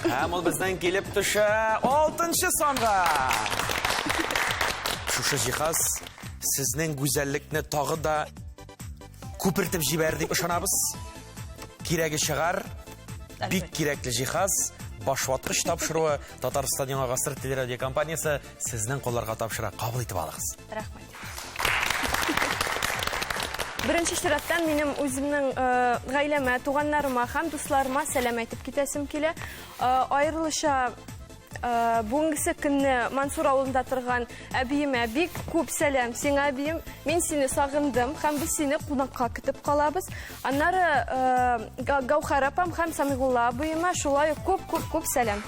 Һәм ул безнең килеп төшә 6 санга. Шушы җиһаз сезнең гүзәллекне тагы да күпертеп җибәрер дип ышанабыз. Кирәге чыгар. Бик кирәкле җиһаз. Башваткыч тапшыруы Татарстан Яңа гасыр телерадиокомпаниясе сезнең кулларга тапшыра. Кабул итеп алыгыз. Рәхмәт. Беренче чираттан минем үземнең гаиләмә, туганнарыма һәм дусларыма сәлам әйтеп китәсем килә. Аерылыша бүгенгесе көнне Мансур авылында торган әбиемә бик күп сәлам. Сиңа, әбием, мин сине сагындым һәм без сине кунакка көтеп калабыз. Аннары Гаухар апам һәм Самигулла абыема шулай ук күп-күп-күп сәлам.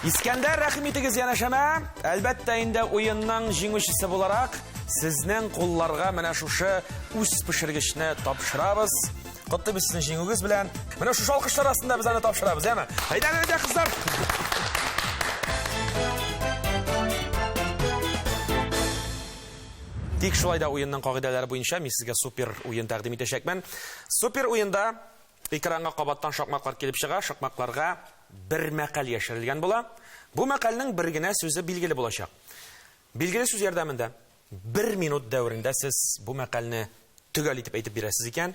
Искәндәр, рәхим итегез янәшәмә. Әлбәттә инде уенның җиңүчесе буларак, сезнең кулларга менә шушы үз пешергечне тапшырабыз. Котлыйбыз сезнең җиңүегез белән. Менә шушы алкышлар астында без аны тапшырабыз, әме? Әйдәгез, әйдә, кызлар! Тик шулай да уенның кагыйдәләре буенча мин сезгә супер уен тәкъдим итәчәкмен. Супер уенда экранга кабаттан шакмаклар килеп чыга, шакмакларга бер мәкаль яшерелгән була. Бу мәкальнең бер генә сүзе билгеле булачак. Билгеле сүз ярдәмендә бер минут дәверендә сез бу мәкальне төгәл итеп әйтеп бирәсез икән,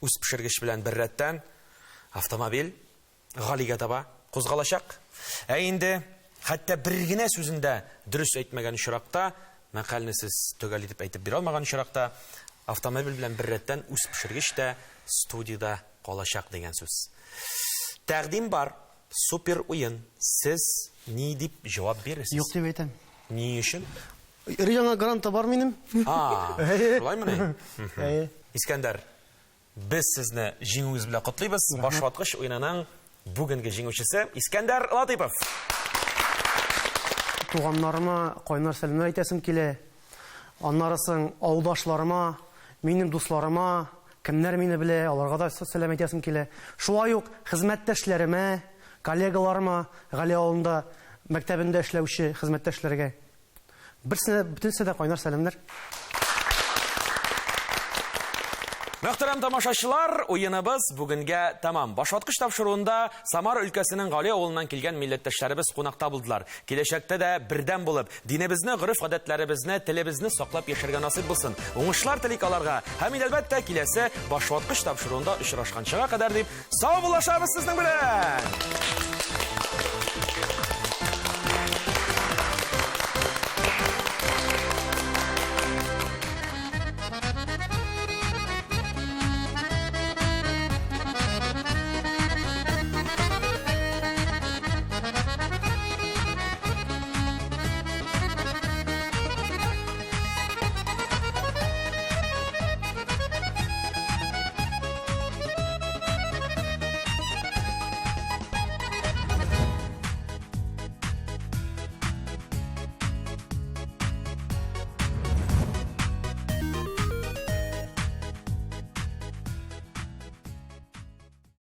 үз пешергеч белән беррәттән автомобиль Галигә таба кузгалачак. Ә инде хәтта бер генә сүзен дә дөрес әйтмәгән очракта, мәкальне сез төгәл итеп әйтеп бирә алмаган очракта, автомобиль белән беррәттән үз пешергеч тә студиядә калачак дигән сүз. Тәкъдим бар, супер уен. Сез ни дип җавап бирерсез? Юк дип әйтәм. Ни өчен? Өр-яңа гранта бар минем. А, шулаймыни? Әйе. Искәндәр, Без сезне җиңүегез белән котлыйбыз. Башваткыч уенының бүгенге җиңүчесе Искәндәр Латыйпов. Туганнарыма кайнар сәламнәр әйтәсем килә. Аннары соң авылдашларыма, минем дусларыма, кемнәр мине белә, аларга да сәлам әйтәсем килә. Шулай ук хезмәттәшләремә, коллегаларыма, Гали авылында мәктәбендә эшләүче хезмәттәшләргә. Берсенә, бөтенесенә дә кайнар сәламнәр. Мөхтәрәм тамашачылар, уеныбыз бүгенгә тәмам. Башваткыч тапшыруында Самара өлкәсенең Гали авылыннан килгән милләттәшләребез кунакта булдылар. Киләчәктә дә бердәм булып, динебезне, гореф-гадәтләребезне, телебезне саклап яшәргә насыйп булсын. Уңышлар телик аларга. Һәм инде, әлбәттә, киләсе Башваткыч тапшыруында очрашканчыга кадәр дип саубуллашабыз сезнең белән!